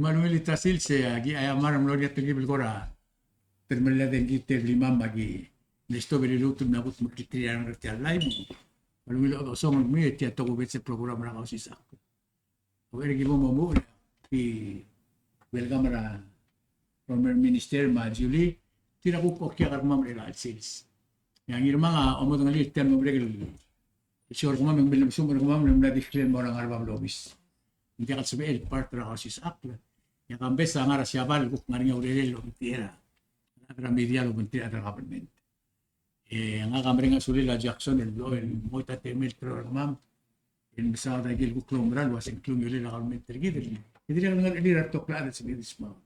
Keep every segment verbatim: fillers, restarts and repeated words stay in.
Me a ungil el ta sils e aki, a, a mera el mlo er ngii a telkib el kora telemelled er ngii, tia el blimam me aki mle stob el lmuut el mla kutmeklterir a rengrir er tia el live. Me a ungil chodechosong el kemiu e tia a tokubets el program er a Kausisechakl. Oker e ki bo momuchel, ki welcome er a former minister me a Julie, tir a kuk okiak er kemam er chelecha el sils. E a Ngirmang a omodengelii tia el mo merek el show er kemam, e ng mle mesuub er kemam el mla declare el mo er a ngar er a bab el obis. Ng diak el sebechel el part er a Kausisechakl. E a Kambes a ngar er a Siabal el kuk ngar er ngii a urerel el obengterir a rechad er a media el obengterir a rechad er a government. E ngak a mereng a sulel a Jackson el blo el mo ta temel el teru er kemam el mesaod a ikel kuk loumera el ua se ng klungiolel a government er kid el, e dirrek el ngar er ngii a rebetok el chad el sebeched el smaod.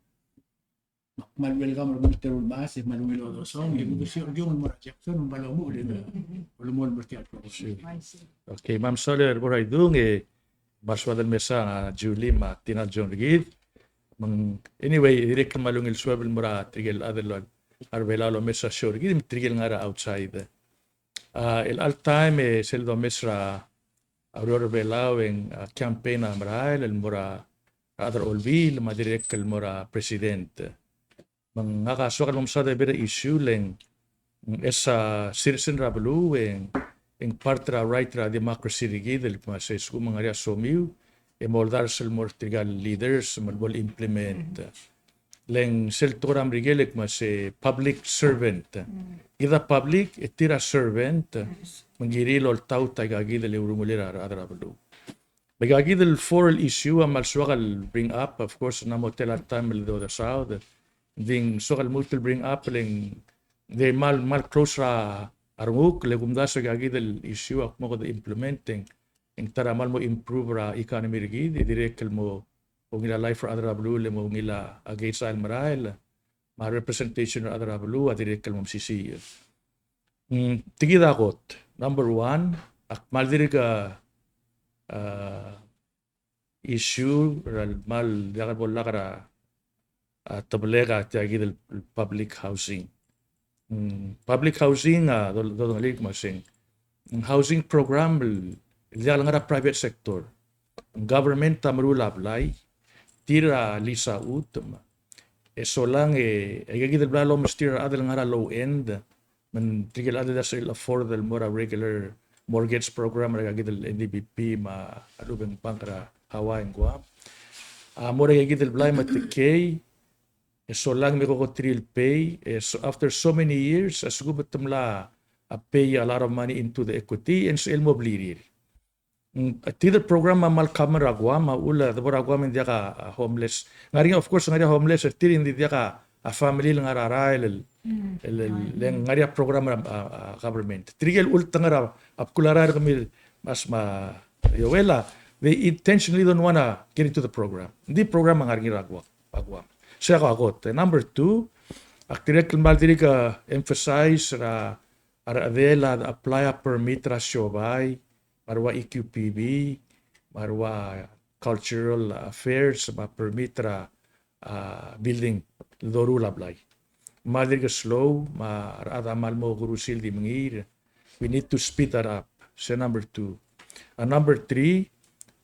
Me ak kmal welcome er kemiu el teru el mechas, e kmal ungil chodechosong, e kuk di sel diong el mo er a Jackson, me a lomuchel el, el mo er tia el program. Okay, me a mesaul er a bo er a idung, e me a soad el mesa a Julie me a Tina el join er kid. Me ng, anyway, dirrek el kmal ungil suobel el mo er tirke el chad el, a re Belau el omes er a show er kid, me tirke el ngar er a outside. A, el all time, e sel domes er a ureor er a Belau e ng, a, campaign a merael el mo er a rechad er a olbiil me a dirrek el mo er a president. Me ngak a soak el mo mesaod a bebil er a issue le ng, ng as a citizen er a beluu e ng, e ng part er a right er a democracy er kid el kmo se a lsekum ng ngar er ngii a somiu e moldars el mo er tirka el leaders me bo le implement. Le ng sel tekoi er a Merikel e kmo se public servant. Kid a public, e tir a servant, me ng kirir el oltaut aika kid el urungulel a rechad er a beluu. Me aika kid el four el issue a kmal soak el bring up, of course, ng mo tela el taem el dodesaod. Ng di ng soak el lmuut el bring up le ng di kmal, kmal close er a renguk, le kumdasu e aika kid el issue a kmo kede implement e ng, e ng ta er a kmal mo improve er a economy er kid, e dirrek el mo ungil a life er a rechad er a beluu, le mo ungil a keizai el merael, me a representation er a rechad er a beluu a dirrek el mo mesisiich. Mm, tia kid a kot, number one, ak kmal dirk a, a, issue er a kmal diak bo lak er a, a, tebelek a tia kid el public housing. Mm, public housing a, do, do, dodengelii el kmo se ng housing program el, el diak lengar er a private sector. Government a meruul a blai, tir a lease a chutem. E solang e, e aika kid el blai a lomesterir a rechad el ngar er a low end, me ng tirke el chad el diak sel afford el mo er a regular mortgage program er aika kid el N D B P me a lechub e ng bank er a Hawaii and Guam. A mo er aika kid el blai me a tekei, e solang me ko ko three el pay, e so, after so many years, a lsekum te mla a pay a lot of money into the equity, e ng sel mo blirir. Mm, tia el program a kmal common er a Guam, a uchul a debo er a Guam e ng diak a, a homeless. Ngar er ngii, of course, ngar er ngii a homeless er tir, e ng di diak a, a family el ngar er a rael el, el, el, le ng ngar er ngii a program er a, a, a government. Tirke el ultengar a, a bkul a rael er kemiu el mechas me a Joel a, they intentionally don't wanna get into the program. Ng di program a ngar er ngii er a Guam, a Guam. Sei a kot. E number two, ak dirrek el kmal dirk a emphasize er a, a rechedel a apply a permit er a siobai, me a rua E Q P B, me a rua cultural affairs, me a permit er a, a, building el doruul a blai. Me a dirk slow, me a rechad a kmal mo kurusil di mengiil. We need to speed that up. Sei number two. A number three,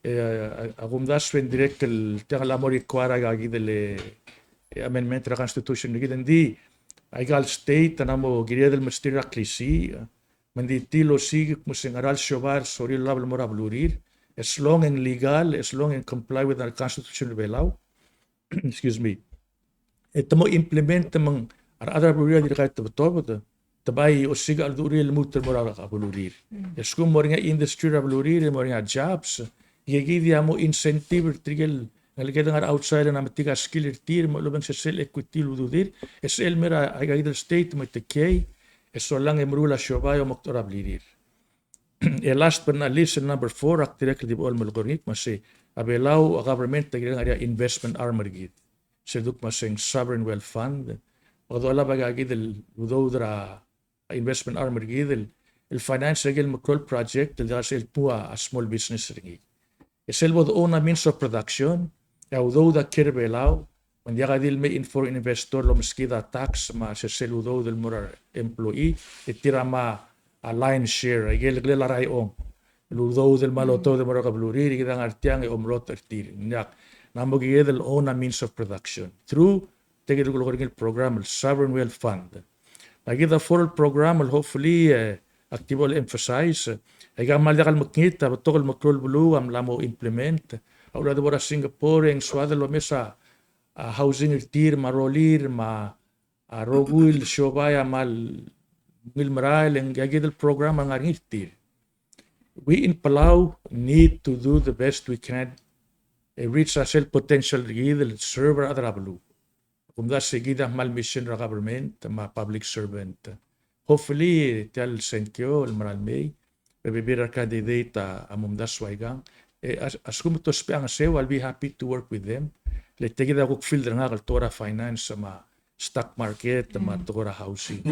e, a, a kumdasu e ng dirrek el tiang el mo require aika kid el, e, amendment er a constitution er kid, ng di aika el state a mla mo kired el mesterir a klisiich, me ng di tir el osiik el kmo se ng ngera el siobai el sorir el olab el mo er a belurir, as long e ng legal, as long e ng comply with our constitution er a Belau, excuse me, e te mo implement me ng a rechad er a belurir a dirk kaitebetobed, te bai osiik a cheldechulir el lmuut el mo er a belurir. E a lsekum ng mo er ngii a industry er a belurir, e mo er ngii a jobs, e aika kid a mo incentive er tirke el ngeleked el ngar er a outside el metik a skill er tir, me a lechub e ng sesei el equity el ududir, e sel mer a aika kid el state me a tekei, e solang e meruul a siobai e omekdechor a blirir. E last but not least, el number four, ak dirrek el di bo el melekoi er ngii, me sei a Belau a government a kirel ngar er ngii a investment arm er kid. Sel duk me sei ng sovereign wealth fund. Me kede olab aika kid el udoud er a investment arm er kid el, el finance aike el meklou el project el diak sel dmu a small business er ngii. E sel bo de own a means of production, e a udoud a kiei er a Belau, me ng diak a di le mei a foreign investor el omeskid a tax me a sesei el udoud el mo er a employee, e tir a mla a lion's share, aike el kelel a raiong el udoud el mla otobed el mo er a kebelurir, e kid a ngar tiang e omerotech er tir. Ng diak, ng mo kired el own a means of production through tia kid el kulekoi er ngii el program el Sovereign Wealth Fund. Me kid a four el program el hopefully, e, ak di bo el emphasize, e, aika a kmal diak el mekngit a betok el meklou el beluu a mla mo implement. A uchul a di bo er a Singapore e ng soad el omes a, a housing er tir me a rolir me a, a rokui el siobai a kmal ungil merael, e ng aika kid el program a ngar er ngii er tir. We in Palau need to do the best we can, e, reach a sel potential er kid el serve er a rechad er a beluu. Kumdasu e kid a kmal mission er a government me a public servant. Hopefully, tia el sengkio el mera el mei, e bebil er a candidate a, a mo omdasu aikang. E, a, a lsekum te ousbech a ngeseu, I'll be happy to work with them. Le tia kid a kuk field er ngak el tekoi er a finance me a stock market me a tekoi er a housing.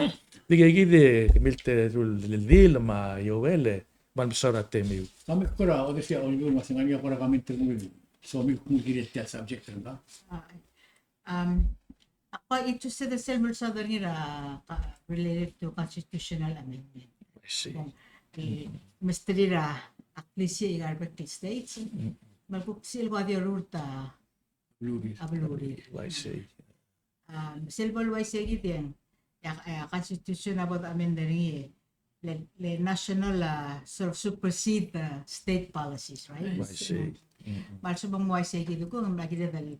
Di kid e, kemiu el teru el dil me a Joel, e, kmal mesaul er a temiu. Kemiu kora, odesia, Oliver, me a se ngar er ngii a kora comment er ngii. So, kemiu kuk kirel tia el subject er ngak. A, Um, ak ua interested er sel mlo saod er ngii er a, ka-, related to constitutional amendment. I see. Kung, e, mesterir a, a klisiich er a bek el states. Me kuk sel ua di orurt a, a belurir. I see. Um, sel bo el uaisei kid e ng, e a, e a constitution a bo de amend er ngii, le, le national, uh, sort of supersede the state policies, right? I see. Me a lsekum ng uaisei kid kung, me a kid el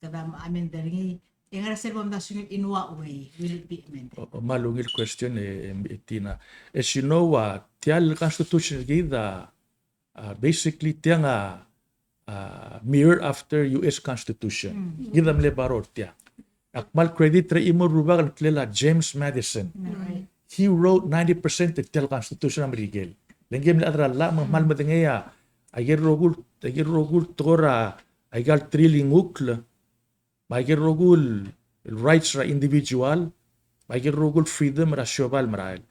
kede amend er ngii, e ngera sel bo mdasu er ngii, in what way will it be amended? O, o, kmal ungil question e, e, e Tina. As you know, uh, tia el constitution er kid a, uh, basically tiang a, uh, mirror after U S Constitution. Kid a mle borrow er tiang. Ak kmal credit er a chimo el rubak el ngklel a James Madison. He wrote ninety percent er tia el constitution er a Merikel. Le ngii a mle chad er a llach me ng kmal medengei a, aike el rokui el, aike el rokui el tekoi er a, aika el trilingual, me aike el rokui el rights er a individual, me aike el rokui el freedom er a siobai el merael.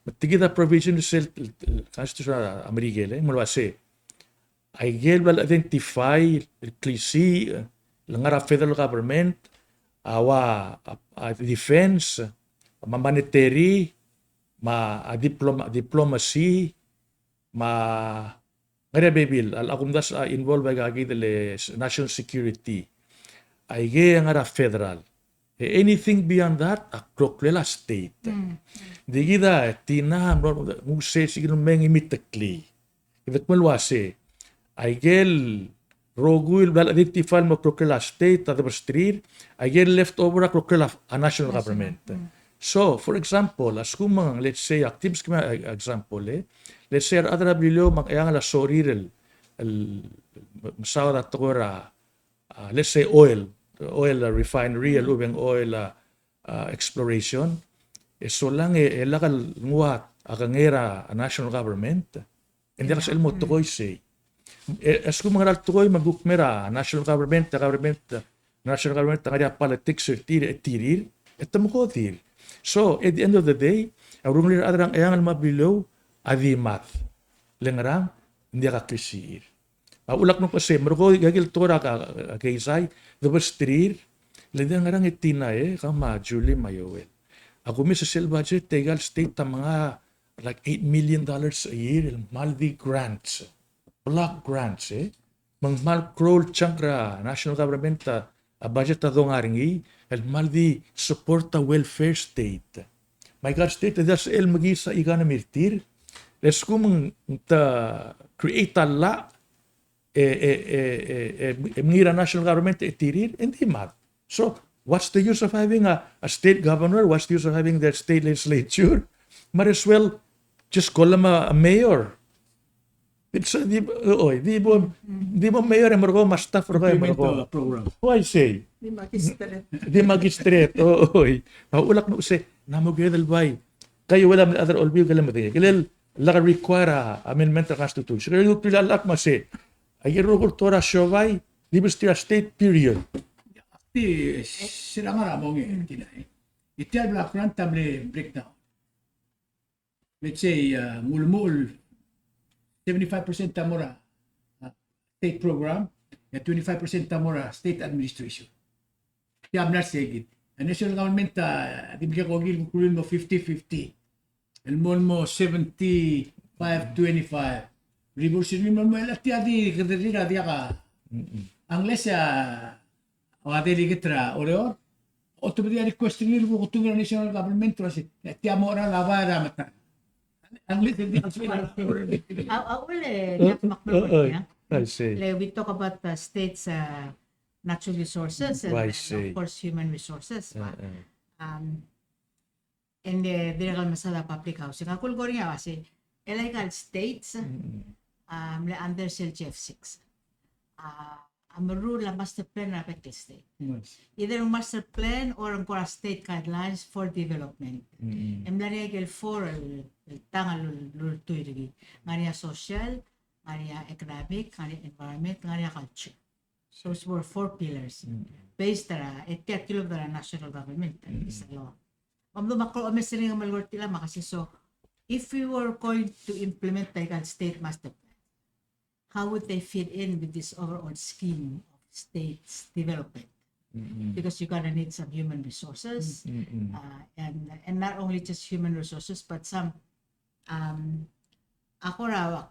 Me tia kid a provision er sel, el, el constitution er a Merikel, e, me ng uaisei. Aike el bla le identify el klisiich el ngar er a federal government, a ua, a, a defense, me a monetary, me a diploma-, diplomacy, me a ngar er ngii a bebil, a, a kumdasu a involve aika kid el national security. Aike a ngar er a federal. E anything beyond that, a kloklel a state. Di kid a Tina, ng uaisei, se kid el mei e ng miteklii. Kede kmal uaisei. Aike el rokui el bla le identify el mo kloklel a state a debesterir, aike el left over a kloklel a national government. So, for example, a lsekum ng, let's say, ak di meskemiu a example, e. Let's say, a rechad er a Beliliou me a Ngcheangel a sorir el, el, mesaod a tekoi er a, a, let's say, oil, oil, a, refinery, a lechub e ng oil, a, a, exploration. E solang e, e lak el nguu a kengei er a national government, e ng diak sel mo tekoi sei. E, e a lsekum ng ngera el tekoi me ng kuk mei er a national government, a government, national government a ngar er ngii a politics er tir, e tirir, e te mekodir. So, at the end of the day, a urungulel a rechad er a Ngcheangel me a Beliliou a di mad. Le ngerang, ng diak a klisichir. A uchul ak nukmau sei, merekong, aike el tekoi er a, a, a keizai, debesterir, le ng diak ngerang e Tina, e, kau me a Julie me a Joel. A kumes er sel budget, e aika el state a menga like eight million dollars a year el kmal di grants, block grants, e. Me ng kmal cruel chunk er a national government a, a budget a dongang er ngii el kmal di support a welfare state. Me aika el state a diak sel mekiis a economy er tir. Le a lsekum ng te create a llach, e, e, e, e, e, e mengiil er a national government e tirir, e ng di mad. So, what's the use of having a, a state governor? What's the use of having the state legislature? Might as well just call him a, a mayor. It's a, di, oi, di bo, di bo mayor e merekong, me a staff er kau e merekong. Implement a program. Uaisei. Di magistrate. Di magistrate, oi. A uchul ak nukmau sei, ng mo kired el bai. Kau a Joel a mle chad er a Olbiil, kele medengei. Kele lak require a amendment er a constitution. Kele lak me sei. Aike el rokui el tekoi er a siobai, di besterir a state, period. Di, se er a ngar er a mong e, Tina, e. E tia el block grant a mle breakdown. Let's say, uh, ng ulemuchel, seventy-five percent a mo er a, uh, state program, e a twenty-five percent a mo er a state administration. Tia a mla er sei kid. A national government a di mle kuk ngii el kuk el mo fifty fifty. El mo, el mo seventy-five twenty-five. Reverse el mo, el mo, el tia di kederir a diak a, Unless a, a delegate er a Oreor, ultimately a request er ngii el bo kutung er a national government el uase, tia mo er a laba er a meta. Unless a delegate er a Oreor. A, a, ule, Jack McMurray, yeah? I see. Like, we talk about the states, uh, natural resources and, I see, and of course human resources, uh, uh. Um, and, uh, dirrek el mesa er a public housing. A kulekoi er ngii a uase, el aika el states, mm, um, le under sel G F six. Uh, a meruul a master plan er a bek el state. Yes. Either master plan or ng kora state guidelines for development. Mm. E mla er ngii a ikel four el, el tang el ul-, ultuil er ngii. Ng ngar er ngii a social, ng ngar er ngii a economic, ng ngar er ngii a environment, ng ngar er ngii a culture. Those were four pillars. Mm. Based er a, e tia el tilobed er a national government, mm, is a law. Omdu me ak kora omes er ngii el melekoi er tia el mekesai, so, if we were going to implement aika el state master plan, how would they fit in with this overall scheme of states development? Mm-mm. Because you're gonna need some human resources, mm-mm, uh, and, and not only just human resources, but some, um, a kora,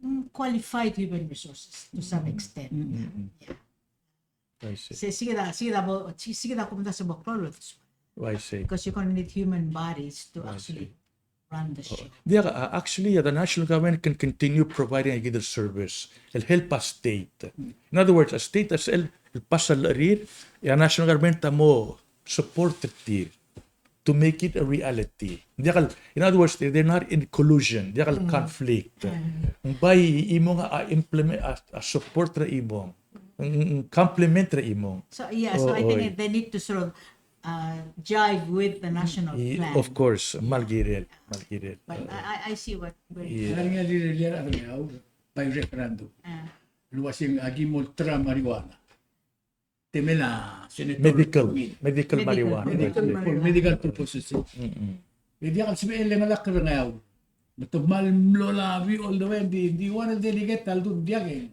mm, qualified human resources to some, mm-mm, extent. Mm-mm. Yeah. I see. Se, se kid a, se kid a bo, se, se kid a kumdasu e bo klou el Oh, I see. Because you're gonna need human bodies to, I see, actually run the show. Diak, uh, actually, uh, the national government can continue providing a good service. It'll help a state. In other words, a state a sel, el pass a llechir, e a national government a mo support er tir to make it a reality. Diak el, in other words, they, they're not in collusion. Diak el conflict. Mm. Ng bai chimong a implement, a, a support er a chimong. Ng, ng complement er a chimong. So, yeah, so I think they need to sort of, uh, jive with the national plan. Of course, me a kirel, me a kirel. But I, I, I see what, where you're, yeah, coming from. By referendum. Ah. El uase ng aki mo try a marijuana. Temel a senator. Medical, medical marijuana. Medical marijuana. For medical purposes. Mm-mm. E diak el sebechel el ngar er a Ngeaur. Me te kmal mlo lobby all the way, ng di, ng di one el delegate a ledu, ng diak e.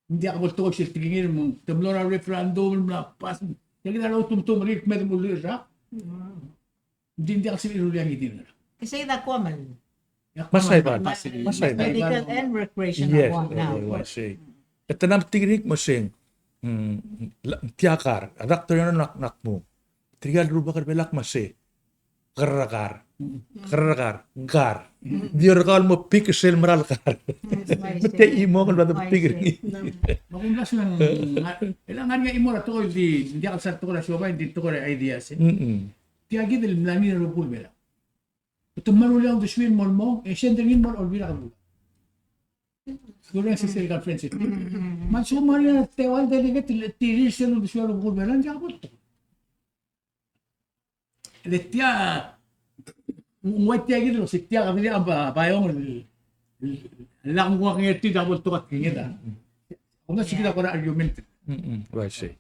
Ng diak bo el tekoi sel tekingir me te mlo er a referendum el mla pass. Tia kid a lotumtum er ngii el kmeed el mo lluich el rak. Ng di ng diak el sebechir el rullii a ngii di ngerang. Isei a Guam el. Me a Saipan. Me a Saipan. Medical and recreational. Yes, one now. Oh, I see. E te mla metik er ngii me se ng, mm, tia kar, a doctor er ngii a kmo, tirka el rubak er a Belau a kmo se, Kerrekar. Kerrekar. Kar. Di er kau el mo pick sel mera el kar. Me tia chimong el bla de pick er ngii. Me a kumdasu e ng, e le ngar er ngii a chimo er a tekoi el di, ng diak el sal tekoi er a siobai, ng di tekoi er a ideas, e. Mm-mm. Tia kid el mla ngii er a rubekul Belau. Te mla rullii a uldesuir el mo el mong, e send er ngii el mo er a Olbiil er a Kelulau. During a Secretary Conference. Me a lsekum ng ngar er ngii a teua el delegate el tir er sel uldesuir a rubekul Belau, ng diak bo el tekoi. Le tia, ng ua tia kid el uase tia kid a ba, baiong el, el, el lak nguu a kengei er tir a bo el tekoi a tekinged a. Ng di se kid a kora argument. Mm, mm, I see.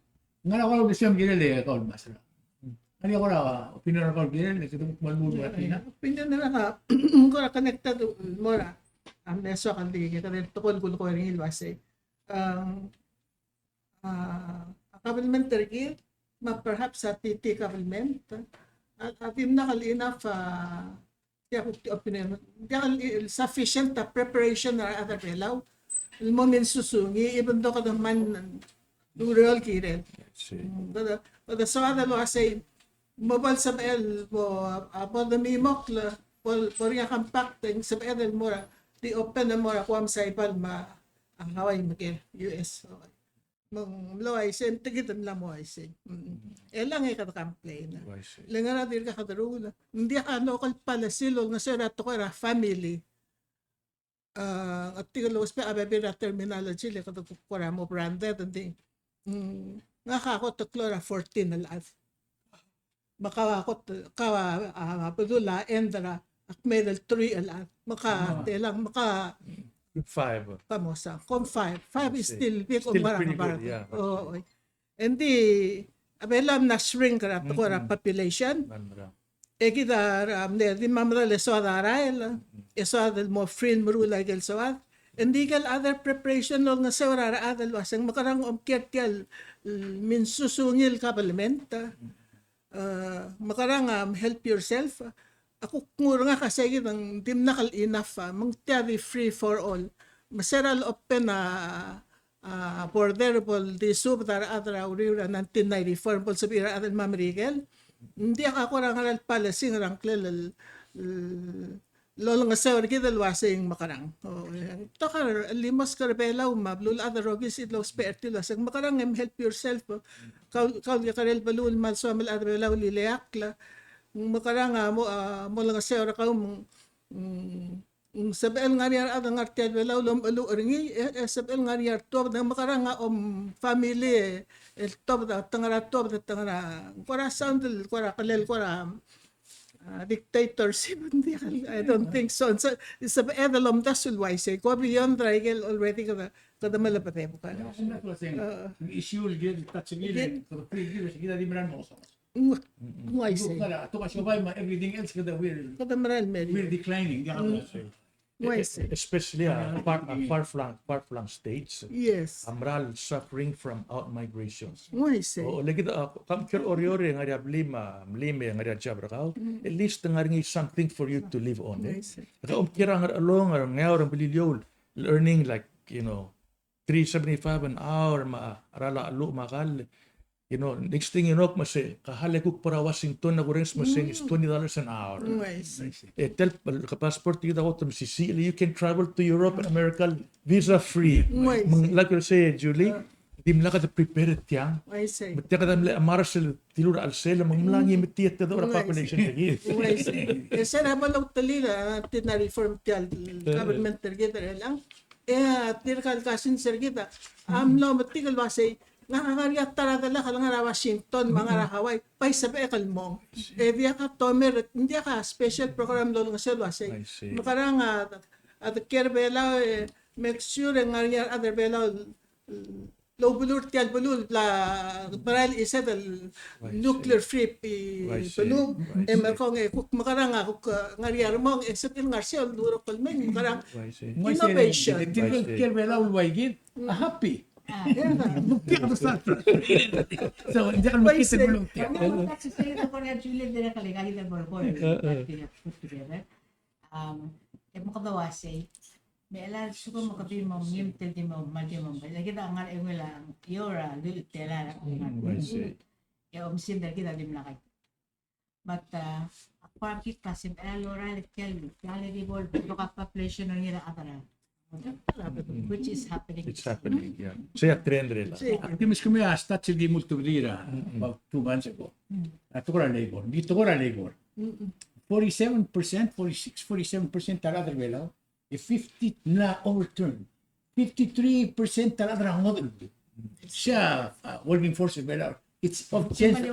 Ng ngar er a kora uldesuem kirel e kau el Master. Ng ngar er a kora opinion er kau el kirel, e kede kuk mo lmuut er a tina. Opinion er ngak a kora connected mo er a, a mle soak el di, kede tekoi el kulekoi er ngii el uase. Um, a, a government er kid, me a perhaps a T T government, a, a dimlak el enough, a, tia kuk opinion, diak el, el sufficient a preparation er a rechad er a Belau el mo mensusungii, even though kede mla oureor el kirel. Mm, kede, kede soad el uasei, mo bo el sebechel el mo, a, bo de mimokl, bo, bo er ngii a compact, e ng sebeched el mo er a, di open el mo er a Guam, Saipan me a Hawaii me ke U S. Me ng mlo uaisei, me tia kid a mla mo uaisei. Mm. E le ng kede complain. Uaisei. Le ngar er a dirkak kede ruul, ng diak a local policy el olengeseu er a tekoi er a family. A, a tirke el ousbech a bebil er a terminology, le kede kuk kora mo branded, ng di. Mm, ngak a kot el klou er a fourteen el chad. Me kau a kot, kau a, a, a bedul a end er a, a kmeed el three el chad. Me ka, ah, telang, me ka. Five. Ka mo sa, kom five. Five is still big, still pretty good, yeah. Oo, oi. Ng di, a Belau a mla shrink er a tekoi er a population. E kid a, a mle, di me a medal e soad a rael, e soad el mo free el meruul a ikel soad. Ng di ikel other preparation el olengeseu er a rechad el uaseng mekerang, omkiei er tia el, el mensusungii el government. Uh, mekerang, um, help yourself. A kuk ngar er ngak a sei kid ng dimlak el enough, a, me ng tia di free for all. Me se er a le open a, a, a border bo el disubed a rechad er a uriul er a nineteen ninety-four, bo el sebechir a rechad el mo Merikel. Ng diak a kora ngera el policy er a ngklel el, el, el olengeseu er kid el uasei ng mekerang. O, e, te kar el limosk er a Belau me a beluulechad el rokir el ousbech er tir el uasei ng mekerang e mhelp yourself. Kau, kau el kekerei el beluu el kmal soam el chad er a Belau el ileakl. Ng mekerang a mo, a mo olengeseu er kau me ng, ng, ng sebechel ngar er ngii a rechad el ngar tia el Belau el omecheluch er ngii, e, e sebechel ngar er ngii a retuobed, ng mekerang a om family, e, el tuobed, te ngar er a tuobed, te ngar er a, kora sound el, kora kelel, kora, a, dictatorship, ng diak, I don't think so. So, sebechel el omdasu el uaisei, go beyond er a ikel already kede, kede melebedebek. Issue el kid, touch el kid, kede free el kid, kid a di mera el mo Ng uaisei. Kede mera el meri. Kede mera el meri. We're declining. Ng uaisei. Especially a far, a far flung, far flung states. Yes. A mera el suffering from outmigration. Ng uaisei. O, le kid a, kam ker Oreor e ngar er ngii a blim, a, blim e ngar er ngii a job er kau. At least ngar er ngii something for you to live on, e. Ng uaisei. Kede omkiei er a Ngerchelong, er a Ngeaur, er a Beliliou, earning like, you know, three seventy-five an hour me a, a ralm a lluich me a kall. You know, next thing you know, me se, ka hale kuk bo er a Washington a kurrenges me se ng is twenty dollars an hour. Ng uaisei. E tia el, ke passport er kid a kot mesisiich, you can travel to Europe and America visa free. Ng uaisei. Me ng, like you say, Julie, dimlak kede prepare er tiang. Ng uaisei. Me tia kede mle mera sel dilu er a chelsel, me ng mla ngii me tia te do er a population er kid. Ng uaisei. E se er a bo loutelii er a nineteen ninety-four tia el government er kid er chelechang. E a tirka el cousins er kid a mlo metik el uasei, ngak a ngar er ngii a ta er a delak el ngar er a Washington me a ngar er a Hawaii, bai sebechek el mong. E diak a tomer, ng diak a special program el olengeseu el uasei. I see. Mekerang a, a dekiei er a Belau, e make sure e ng ngar er ngii a rechad er a Belau el, el oubeluu er tia el beluu el bla, merael isei el nuclear free beluu, e merekong e kuk mekerang a kuk ngar er ngii a remong, e sebechir el ngar er sel lurok el mei, mekerang innovation. Tirke el Belau el ua kid a happy. So, ng diak el mekngit el beluu tia. Julie, dirrek el ikakid el bo el put together. Um, e mo kede uasei, me chelecha el lsekum e ke di mo mengiil, te di mo, me di mo, me kede ngar er a eungel a, eou er a lluich el telael. I see. E oumesingd er kid a dimlak. But, uh, a kora big class, me chelecha el lorael tia el, tia el di bo el, bo el population er ngii a chad er a Which is happening. It's happening, yeah. Sei a trend er chelechang. Di meskemiu a stats el di mo ultuil er a, about two months ago. A tekoi er a labor. Di tekoi er a labor. Forty-seven percent, forty-six, forty-seven percent a rechad er a Belau. E fifty, ng mla overturn. Fifty-three percent a rechad er a ngodech. Sei a, uh, working force er a Belau. It's of change.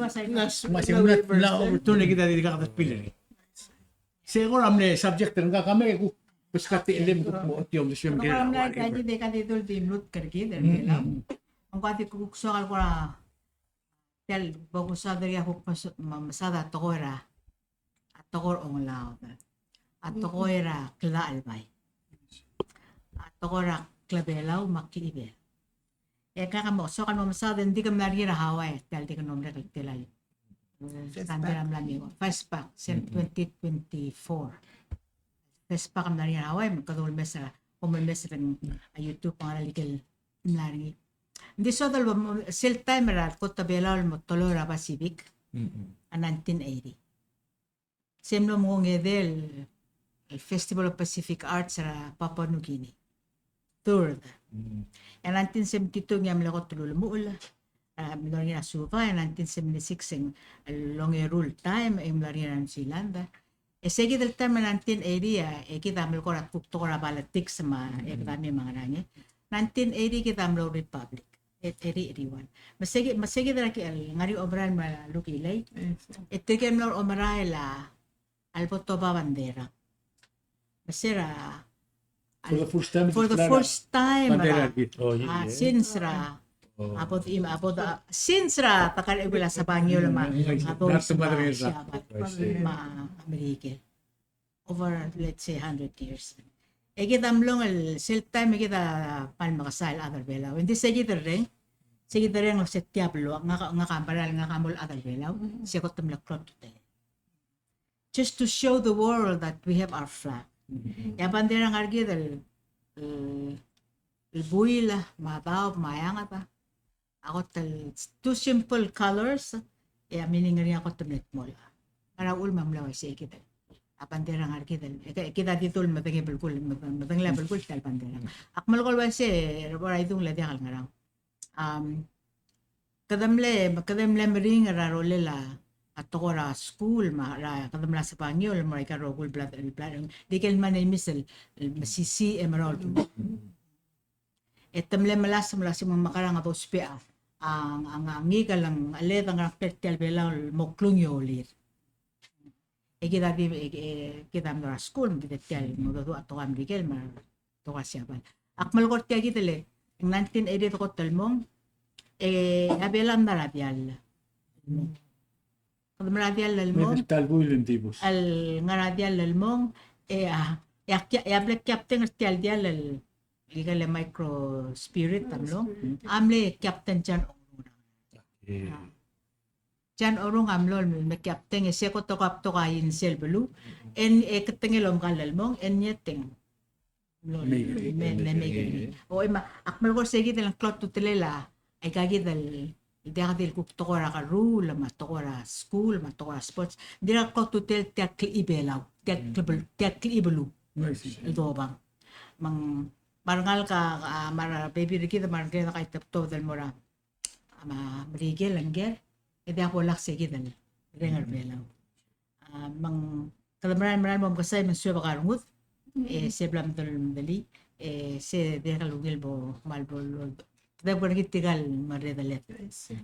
Mas ng mla overturn e kid a dirkak kede feel er ngii. Se kora mle subject er ngak a me kuk beskau a techellem kuk mo otiou me se mle kora mle ua kid e ka di dul di mluut er kid er Belau. Ng kora di kuk soak el kora tia el bo kusaod er ngii a kuk mes-, me-, mesaod a tekoi er a, a tekoi er a ongelaod. A tekoi er a klechad el bai. A tekoi er a klebelau me a klechibelau. E kak a mo soak el mo mesaod e ng di ke mla er ngii er a Hawaii, tia el di ke mlo merek el telael. Sandei er a mla er ngii, FestPac, sel twenty twenty-four. FestPac a mla er ngii er a Hawaii, me kede ulemes er a, kom ulemes er a YouTube, a ngar er a ikel mla er ngii. Ng di soad el bo, sel taem er a kot a Belau el mo teloi er a Pacific, a nineteen eighty. Se mlo mengongedei el, el Festival of Pacific Arts er a Papua New Guinea. Third. E nineteen seventy-two ngii a mle kot el ulemuchel, a, mlo er ngii er a Suva, e nineteen seventy-six e ng longeru el taem, e ng mlo er ngii er a New Zealand. E se kid el taem er a nineteen eighty, e kid a melekoi er a kuk tekoi er a politics me a economy me a ngerang. Nineteen eighty kid a mlo republic. E, e di, e di one. Me se kid, me se kid er a ki, el ngar er ngii a omerael me a Lukilei. E tirke el mlo er a omerael a, a lebo tobed a bandera. Me se er a, for the first time, for the first time, bandera er a, oh, yeah, yeah. Since er a, a bo di, a bo di, since er a, ta kar e ua el Sabangiol me a, a bo di, me a Merikel. Over, let's say, hundred years. E kid a mlong el, sel taem e kid a kmal mekesai el chad er a Belau. Ng di se kid el reng, se kid el reng el se tia el beluu, ngak, ngak a mera el, ngak a mo el chad er a Belau, se kot el mle klou a ultutelel. Just to show the world that we have our flag. E a bandera a ngar er kid el, el, el buil me a daob me a eanged a kot el two simple colors, e a meaning er ngii a kot el mle dmolech. Ngera uchul me ng mle uaisei kid el, a bandera a ngar kid el, e kid a di dul medengei a belkul, medengei a belkul tia el bandera. Ak melekoi el uaisei, er a bo er a idung le diak el ngerang. Am, kede mle, kede mle meringel er a rolel a, a tekoi er a skuul, me a, er a, kede mla sebangiol el mo er aika el rokui el bla, bla, di kel mle mei el, el mesisiich e merael. E te mle melasem el uasei me ng mekerang a dousbech a, a, a, a ngikel a, a led a ngerang er tia el Belau el mo klungiolir. E kid a di, e, e, kid a mlo er a skuul, me kid a tia el mo dodu a tekoi a Merikel me a tekoi er a Siabal. Ak melekoi er tia kid el, nineteen eighty a kot el mong, e, a Belau a mla er a diall. Kede mla er a diall el mong. El ngar er a diall el mong, e a, e a, e a bla captain er tia el diall el, ikal Micro Spirit a mlo. A mle Captain John Orung. John Orung a mlo el me captain, e se kot el ko a betok a insel beluu. E ng, e ketengel omekall el mong, e ng ieteng. Mlo, me, me, me, me. O, e ma, ak melekoi er se kid el klou a ultutelel a, aika kid el, diak di el kuk tekoi er a kerruul, me a tekoi er a skuul, me a tekoi er a sports. Dirrek el klou a ultutelel tia el klechibelau, tia el klebel-, tia el klechibeluu. El dobang. Me ng, me a rengalek a, a, me a rebebil er kid, me a rengalek a kaitebetobed el mo er a, a, me a Merikel, Merikel, e diak bo lak se kid el reng er a Belau. A, me ng kede merael, merael mo mekesai me ng suebek a rengud, e se bla medel-, medelii, e se dirrek el ungil bo, kmal bo, kede bo er ngii tirka el meredeled.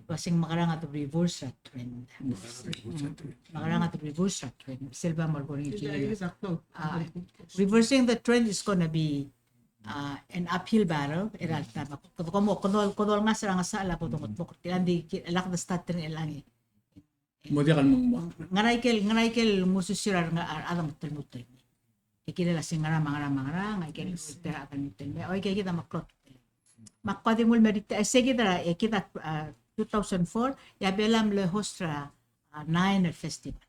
Uasei ng mekerang a de reverse a trend. Mekerang a de reverse a trend. Sel bo mo er ngii. A, reversing the trend is gonna be, uh, an uphill battle, er a ta, me kede ko mo, kede, kede olengasech er a ngesachel a bo dongetmokl er tir, e ng di ki, lak de start er ngii el ngii. Mo diak el mo. Ngera ikel, ngera ikel ngususir a rengad, a rechad a mo telmutel. E kirel a se ngera me a ngera me a ngera, ngera ikel ngususir a rechad a mo telmutel. O, aike kid a meklou a ultutelel. Me ak ko di nguu el meritel, e se kid a, e kid a, a, two thousand four, e a Belau a mle host er a, a, nine el festival.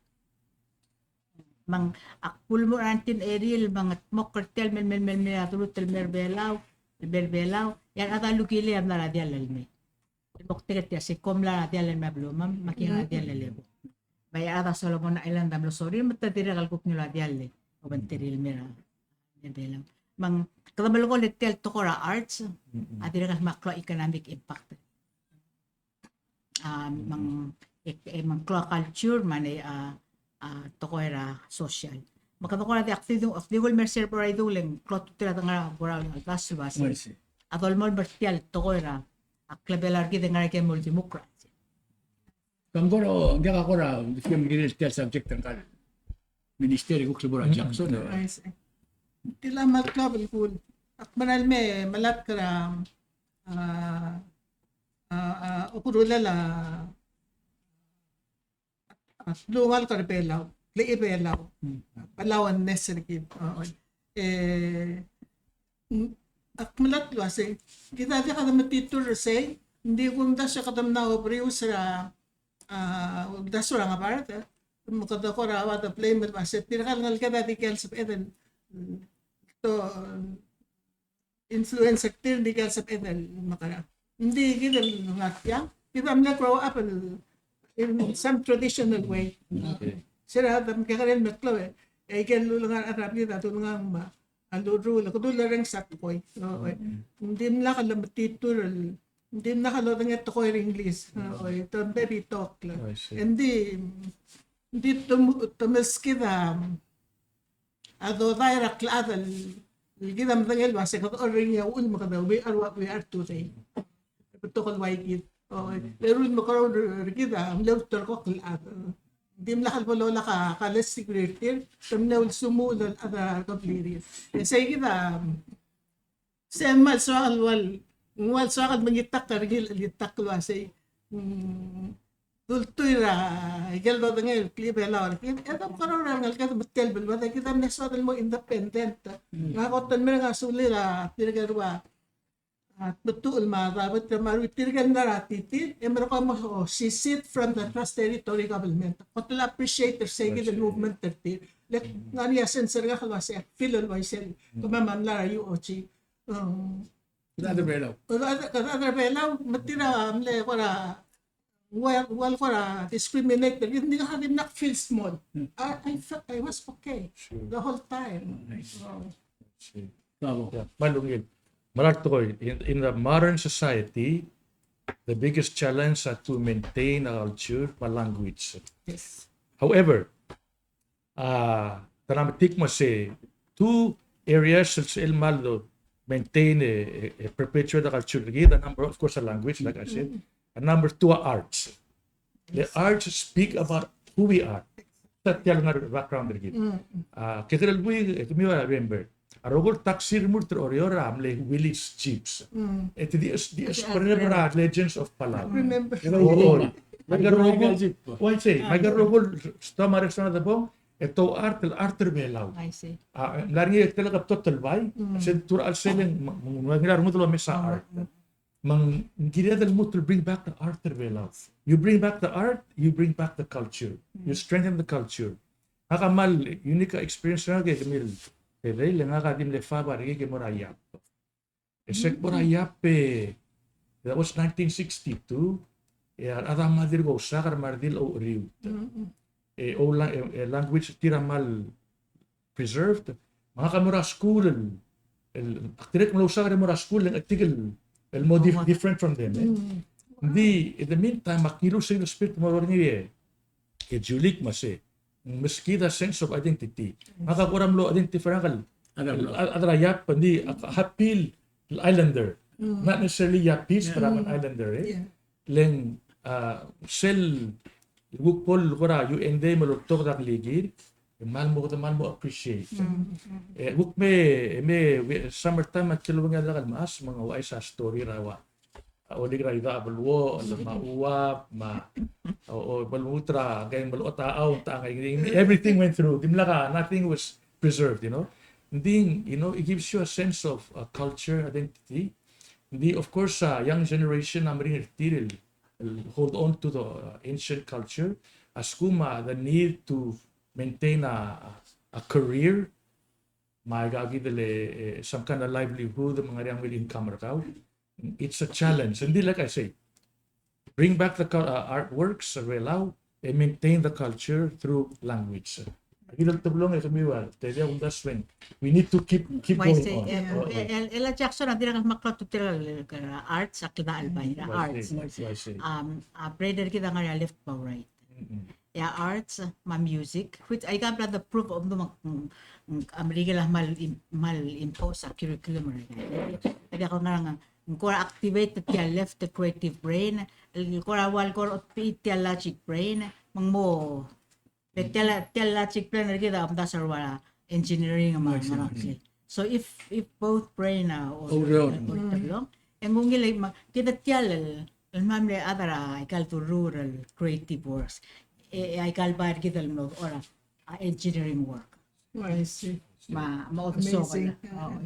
Me ng, ak bo el mo er a nineteen eighty el mengetmokl er tia el mei, mei, mei, mei a derutel el mei er a Belau, el mei er a Belau, e a rechad a lukilii a mla er a diall el mei. El moktek er tia se kom mla er a diall el mei a belumam, me aki ngar er a diall el eko. Me a rechad er a Solomon Island a mlo sorir, me te dirrek el kuk ngiluu a diall el obengterir el mei er a, mei er a Belau. Me ng, kede melekoi el tia el tekoi er a arts, a dirrek el meklou a economic impact. A, me ng, e, e, me ng klou a culture, me a, a, a, tekoi er a social. Me kede kora di ak di, ak di nguu el mer se er a bo er a idung le ng klou a ultutelel a dengar er a bo er a uldasu el uasei a dolemolem er tia el tekoi er a, a klebel er kid e ngar er ngii a mo democracy. Ng kora, ng diak a kora, ng di kirel tia el subject er ngka el minister e kuk se bo er a Jackson. Tia el kmal klou a belkul. Ak mera el me, melatk er a, a, a, a, okerulel a, a, telungalek er a Belau, klechibelau. Belau a ngeso er kid. O, e, mm, ak melatk el uasei, kid a diak de metitur er sei, ng di kumdasu e kede mla oberius er a, a, uldasu er a ngebard, e, me kede kora ua de blame el uasei, tirka el ngeleked a diak el sebeched el, to, influence er tir, ng diak el sebeched el mekerang. Ng di kid el ngar tiang, kid a mle grow up el, in some traditional way. Okay. Se er a rechad a mekekerei el meklou e, e ikel ulengar er a rechad er a blid a dulengang me a, a lurruul, kede ulerrenges a tekoi. O, e. Ng dimlak el metitur el, ng dimlak el odengei a tekoi er a English. O, e, te mle betok. I see. Ng di, ng di te mo, te meskid a, a dodai er a klechad el, el kid a medengei el uasei kede orrenges a uchul me kede, we are what we are today. Betok el ua kid. O, e, le ruul me kerou er kid a mle ulterekokl el chad. Ng dimlak el bo lolak a college degree er tir, te mle ulsemuchel el chad er a keblirir. E sei kid a, se kmal soak el ua, ng ua soak el mengitakl er ngii el, el itakl el uasei. Mm, dultuil er a ikel dodengei el klechibelau er kid, e de mekerang er a rengeleked me tia el beluad, e kid a mle soad el mo independent. Ngak a kot el mereng a sulir a tirke el rua, a, Tmetuchl me a David, me a ruchei tirke el mla er a titir, e merekong e mo secede from the Trust Territory Government. Kot el appreciate er sei kid el movement er tir. Le ngar er ngii a sense er ngak el uasei, feel el uaisei, kemam a mla er a U O G. Um, Kede chad er a Belau. Kede chad er a Belau, me tir a mle kora, well, well, kora discriminate, but ngak a dimlak feel small. I, I felt I was okay the whole time. Oh. Bravo. Yeah, me a ungil. Me a tekoi, in, in the modern society, the biggest challenge are to maintain a culture me a language. Yes. However, a, te mla metik me se two areas el, el kmal do maintain e, e, e perpetuate a culture er kid, a number, of course, a language, like I said. And number two, a arts. The arts speak about who we are. Tia el ngar er a background er kid. A, kekerei el buik, e kemiu a remember. A rokui el taxi el remurt er Oreor a mle Willys Jeeps. E te di, di, di, Forever Legends of Palau. Remember. Me aika el rokui, uaisei, me aika el rokui el stoa me a restaurant er a debong, e te ouchart el art er a Belau. I see. A, mla er ngii e te le kebtot el bai, se te ura el seleng, me, me, me, ngera rengud el omes a art. Me ng kired el lmuut el bring back the art er a Belau. You bring back the art, you bring back the culture. You strengthen the culture. Ngak a kmal unique experience er ngak e kemiu el, e le ngak a di mle fab er ngii e ke mo er a Iap. E se ke mo er a Iap e, that was nineteen sixty-two, e a rechad a mla dirk ousaker me a redil a oucheriut. E, o la-, e, e language er tir a kmal preserved. Me ngak a mo er a skuul el, el, ak dirrek el mlo ousaker e mo er a skuul e ng chetik el, el mo dif-, different from them, e. Ng di, in the meantime, ak ngiluu sel spirit el mo er ngii e, e Julik me se, meskid a sense of identity. Ngak a kora mlo identify er ngak el, el, el, el Iap, ng di, ak, happy el islander. Not necessarily Iapese, but I'm an islander, e. Le ng, a, sel kuk bo el kora U N Day me loltobed a nglikir, e kmal mo, kmal mo appreciate. E kuk me, me, we, summertime a kilobengii a delak el mechas, me ng ouchais a story er a ua, a, olik er a Idechab el Uochel, me a Uab, me a, o, o, me lmuut er a, ngii me lechot a chau, ta, ngii, everything went through. Dimlak a, nothing was preserved, you know. Ng di, you know, it gives you a sense of, uh, culture, identity. Ng di, of course, a, young generation a meringel er tir el, el hold on to the, uh, ancient culture. A lsekum a, the need to maintain a, a, a career, me aika kid el, e, some kind of livelihood, me ng ngar er ngii a ungil income er kau. It's a challenge. Ng di, like I say, bring back the cul-, uh, artworks er a Belau, and maintain the culture through language. Aki el teblong e kemiu a, te diak kumdasu e ng, we need to keep, keep going on. Uaisei, e, el, el, el a Jackson a dirrek el kmal klou a ultutelel a arts, a kldei el bai er a arts. Uaisei, uaisei. Um, a brain er kid a ngar er a left me a right. E a arts me a music, which aika a bla de proof of the, mm, mm, a Merikel a kmal im-, kmal impose a curriculum er ngii. E diak el ngar er ngii, ng kora activate tia el left creative brain, el kora ua el kora otpii tia el logic brain, me ng mo, le tia el, tia el logic brain er kid a omdasu er a ua engineering me a ngerang. So if, if both brain a, o, o, o, e ng ungil e me, kid a tia el, el mle chad er aika el duruul el creative works. E, e aika el bai er kid el mlo, ora, a engineering work. Oh, I see. Me a, me a other. Amazing.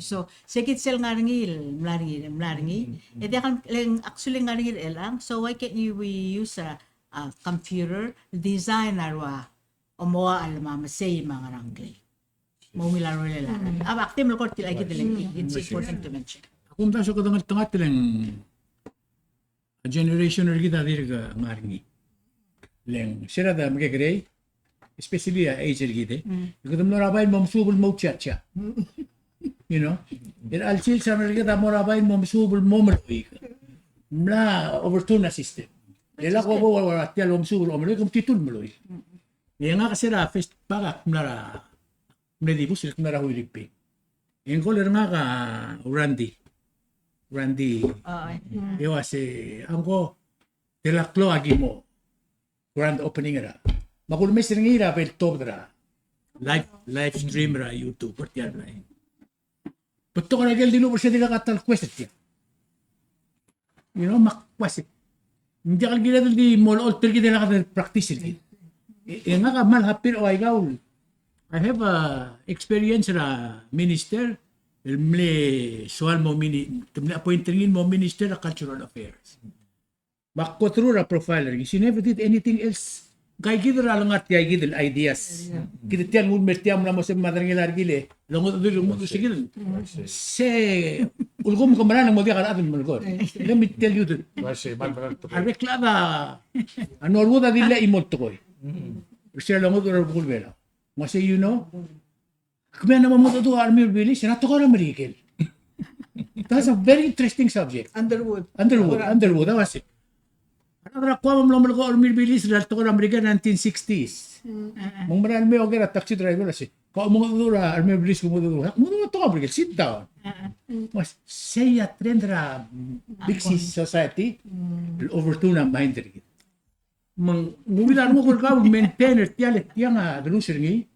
So, se kid sel ngar er ngii el mla er ngii, mla er ngii. E diak el, le ng actually ngar er ngii er chelechang, so why can't you, we use a, a computer, design a ua, omoachel me a mesei me a ngerang klei. Me ungil a rolel a. A bak di melekoi er tia el kid el, it's important to mention. Ak omdasu e kede ngeltengat e le ng a generation er kid a dirk ngar er ngii. Le ng, se er a de mekekerei, especially a age er kid, e. Kede mlo er a bai el mo mesuub el mo chiachi. You know? Er a chelsel a sils er kid a mo er a bai el mo mesuub el mo meloik. Mla overturn a system. E lak bo er tia el omesuub el omeloik, kom titu el meloik. E ngak se er a first bak ak mla er a mle dibus el kmo er a Huiriping. E ng call er ngak a Randy. Randy. E uase, a ngko, te lak klou a ki mo grand opening er a. Me ak ulemes er ngii er a bo el tobed er a live, live stream er a YouTube, er tia el blai. Betok er a ikel dilubech er se dirkak a ta el kues er tia. You know, me ak uase, ng diak el kired el di mo olecholt er kid e lak de practice er kid. E, e ngak a kmal happy er a ua ikau. I have a experience er a minister, el mle soal el mo mini-, te mle appoint er ngii el mo minister er a cultural affairs. Me ak go through er a profile er ngii. She never did anything else Ngka kid er a lengar tia kid el ideas. Kid tia el nguu el mer tia me ng mla mo sebeched el mad er ngii el kile. Longedecheduch el nguu se kid. Se ulekum ke mera el mo diak a rechad el melekoi. Let me tell you that. A rebek el chad a Norwood a dilu el chimo el tekoi. Er se el longedecheduch er a rubekul Belau. Me ng uasei, you know, kemiu a mo mengedecheduch a Army Rebuild List er a tekoi er a Merikel. That's a very interesting subject. Underwood. Underwood, Underwood, a uasei. A rechad er a Guam a mlo melekoi a Army Rebuild List er a tekoi er a Merikel nineteen sixties. Me ng mera el mei oker a taxi driver el uasei, "Kau mengedecheduch er a Army Rebuild List, mengedecheduch er a, mengedecheduch er a tekoi er a Merikel, sit down." Me ng uasei a trend er a big society el overturn a mind er kid. Me ng ungil a renguk er kau el maintain er tia el tiang a delus er ngii.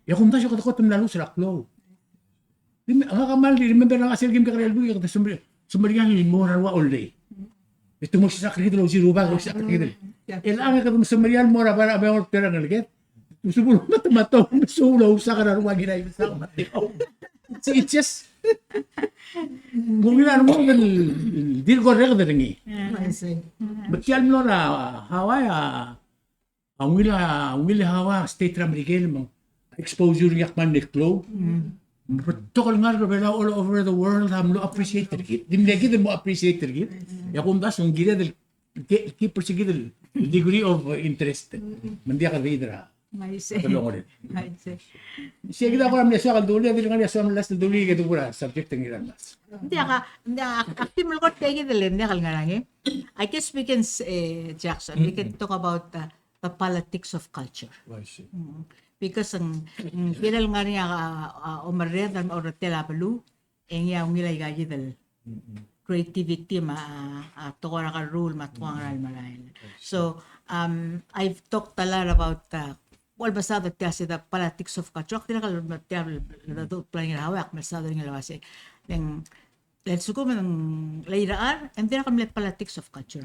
E a kumdasu e kede kot el mla lose er a klou. Di me, ngak a kmal di remember er ngak sel kim kekerei el buik e kede semeriar, semeriar el mo er a rua Ollei. E te mo sisak er kid el osiik er a rubak, osiak er kid el. E chelechang e kede semeriar el mo er a bai er a Belau er a ngeleked. Usubul me te matau, me sulang a usak er a rua Ngiraibesak me a Teau. It's, it's just, ng ungil a renguk el dirk orreked er ngii. I see. Me tia el mlo er a Hawaii a, a ungil a, ungil a Hawaii a state er a Merikel me ng exposure er ngii a kmal mle klou. Me betok el ngalek er a Belau all over the world a mlo appreciate er kid. Di mle kid el mo appreciate er kid. E a kumdasu ng kired el ke-, keep er se kid el degree of interest. Me ng diak a kid er a I see. I see. Se kid a kora mle soak el dulii, a di ngar er ngii a soak el last el dulii, kede kora subject er ngii er a last. Ng diak a, ng diak a, ak di melekoi er tia kid el, ng diak el ngar er ngii. I guess we can s-, eh, Jackson, we can talk about the, the politics of culture. I see. Because ng, ng kirel ngar er ngii a, a, a omerreder, omerreder er a beluu, e ngii a ungil aika kid el creativity me a, a tekoi er a kerruul me a tekoi er a ngera el merael. So, um, I've talked a lot about, uh, well, mesaod er tia se the politics of culture. Ak dirrek el tia el, el, el, planning er a Hawaii, ak mesaod er ngii el uase. Ng, le lsekum ng leireor, e ng dirrek el mle politics of culture.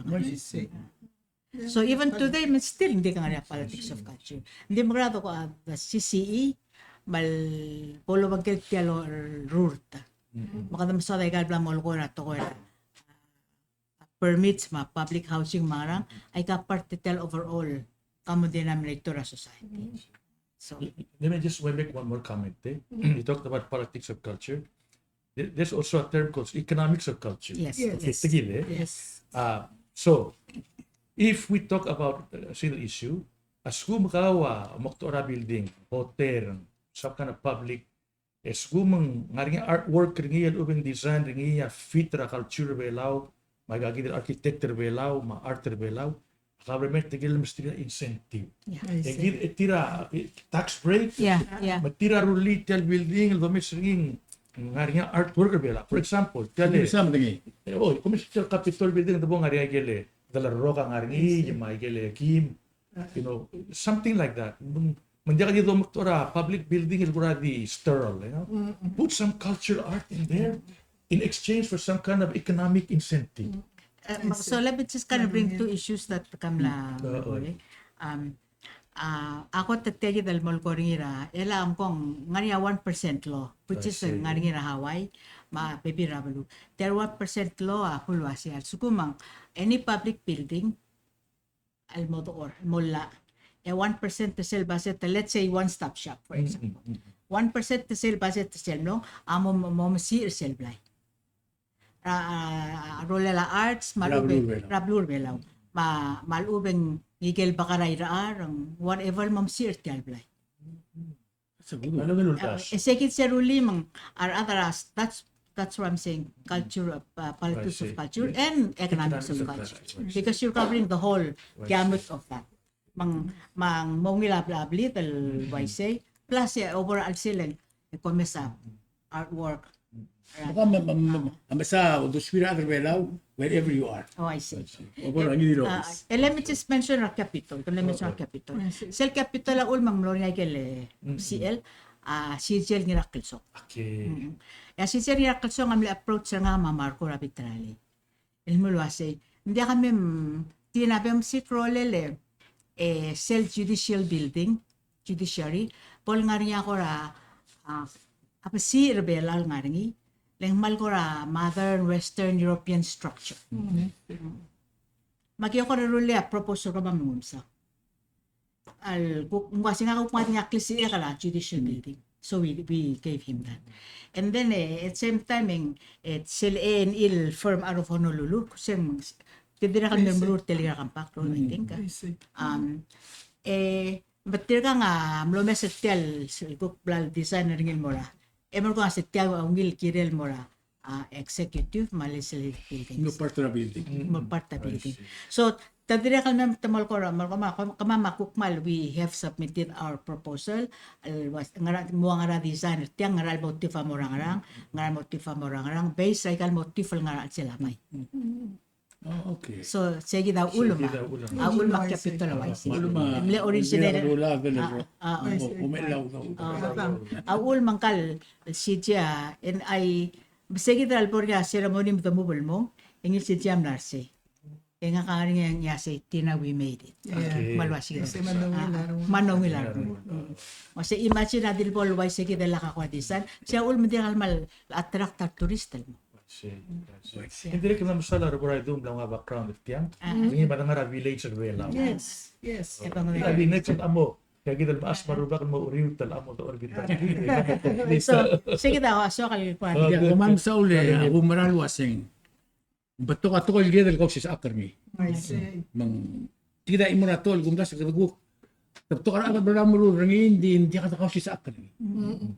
So even today, me still ng di ngar er ngii a politics of culture. Ng di mekerang a, uh, the C C E, me a bo lobengkel tia el rurt. Me kede mesaod aika el bla molekoi er a tekoi er a, uh, permits me a public housing me a ngerang, aika part er tia el overall common denominator er a society. So let me just make one more comment, eh? You talked about politics of culture. There-, there's also a term called economics of culture. Yes, yes. Okay, yes. Tekid, eh? Yes. Uh, so, if we talk about a single issue, a lsekum kau a mo mekedechor a building, hotel, some kind of public, e a lsekum ng ngar er ngii a artwork er ngii, a lechub e ng design er ngii a fit er a culture er a Belau, me aika kid el architect er a Belau, me a art er a Belau, a government a kirel mesterir a incentive. Yeah. I see. E kid, e tir a, e, tax break. Yeah, yeah. Me tir a rullii tia el building el domes er ngii ng ngar er ngii a artwork er a Belau. For example, tia el, e, oh, kom mesterir tia el Capitol building, e de bo ngar er ngii aike el, e, delorok a ngar er ngii, me aike el kim, you know, something like that. Me ng, me ng diak di domekedechor a public building el kora di sterile, you know. Put some culture art in there in exchange for some kind of economic incentive. Uh, so let me just kind of bring two issues that come la, um, uh, a kot e tia kid el molekoi er ngii er a, el a ngkong ngar er ngii a one percent law, which is ngar er ngii er a Hawaii, me a bebil er a beluu. Tia el one percent law a kuk uase a lsekum ng any public building, el mo dechor, el mo llach. E one percent er sel budget, let's say One Stop Shop, for example. One percent er sel budget er sel mlong, a mo, mo, mo mesiich er sel blai. Er a, a, a rolel a arts, me a lechub e, er a beluu er a Belau. Me a, me a lechub e ng ikel bek er a irechar, whatever, mo mesiich er tia el blai. That's a good one. E sei kid se rullii me ng, a rechad er a, that's, that's what I'm saying, culture of, uh, politics of culture and economics of culture. Because you're covering the whole gamut of that. Me ng, me ng mo ungil a bla, a blid el uaisei, plus e overall sel e kom mesa artwork. Baka me, me, me, me, mesa uldesuir a rechad er a Belau wherever you are. Oh, I see. Overall, ngii di el obis. Uh, and let me just mention a Capitol. Let me mention a Capitol. Sel Capitol a uchul me ng mlo er ngii a ikel, e, C L, a, Sigel Ngirakelsong. Okay. E a Sigel Ngirakelsong a mle approach er ngak me a Marco er a bita el el mle uasei. Ng diak a mem, tia a bem siik a rolel e, e, sel judicial building, judiciary, bo el ngar er ngii a kora, a, a besiich er a Belau el ngar er ngii, le ng kmal kora modern Western European structure. Me aki kora rullii a proposal er kemam me ng uaisei. el kuk, ng uaisei ngak a kuk ngar er ngii a klisichek er a judicial building. So we, we gave him that. And then, eh, at same time, e ng, eh, sel A and E el firm out of Honolulu, se ng, te dirrek el meruul er tia el compact law, I think. I see. Um, eh, but tirka a mlo mes er tia el, sel kuk bla el design er ngii el mo er a, e merekong a se tia a ungil kirel el mo er a, a, executive me a legislative buildings. Mo part er a building. Mo part er a building. I see. So, te dirrek el mei me te mo kora, mo kora, kemam a kuk kmal, we have submitted our proposal, el uas, ngera, mo ngar er a design er tiang, ngera el motif a mo er a ngerang, ngera el motif a mo er a ngerang, based er aika el motif el ngar er a chelsel a bai. Oh, okay. So, se kid a uchul me a, uchul me a capital a uaisei. Uchul me a, mle originator. A, a, uchul me ngka el C J a, e ng, ai, se kid a lebo er ngii a ceremony me de move el mong, e ngii el C J a mla er sei. E ngak a ngar er ngii a sei, Tina, we made it. Okay. Me a uaisei. Me a ungil a rengul. Me a ungil a rengul. Mm. Me se imagine a di lebo el uaisei kid el lak a kuk design. Se a uchul me ng dirrek el kmal attract a tourist el mo. Sei, sei. E dirrek el mla mesaul a Reverend Dum el ngar er a background er tiang. Ngii me a ngar er a village er Belau. Yes, yes. E a village el mo, tia kid el mechas me a rubak el mo uriul el mo dechor er a bita. So, se kid a soak el kuk. Ia, kemam a mesaul e a kumera el uaseng, betok a tekoi el kired el kausisechakl er ngii. I see. Me ng, tia kid a chimo er a tekoi el kumdasu e kede kuk, te betok a rechad el bla lemeruul er ngii, ng di, ng diak de kausisechakl er ngii. Mm.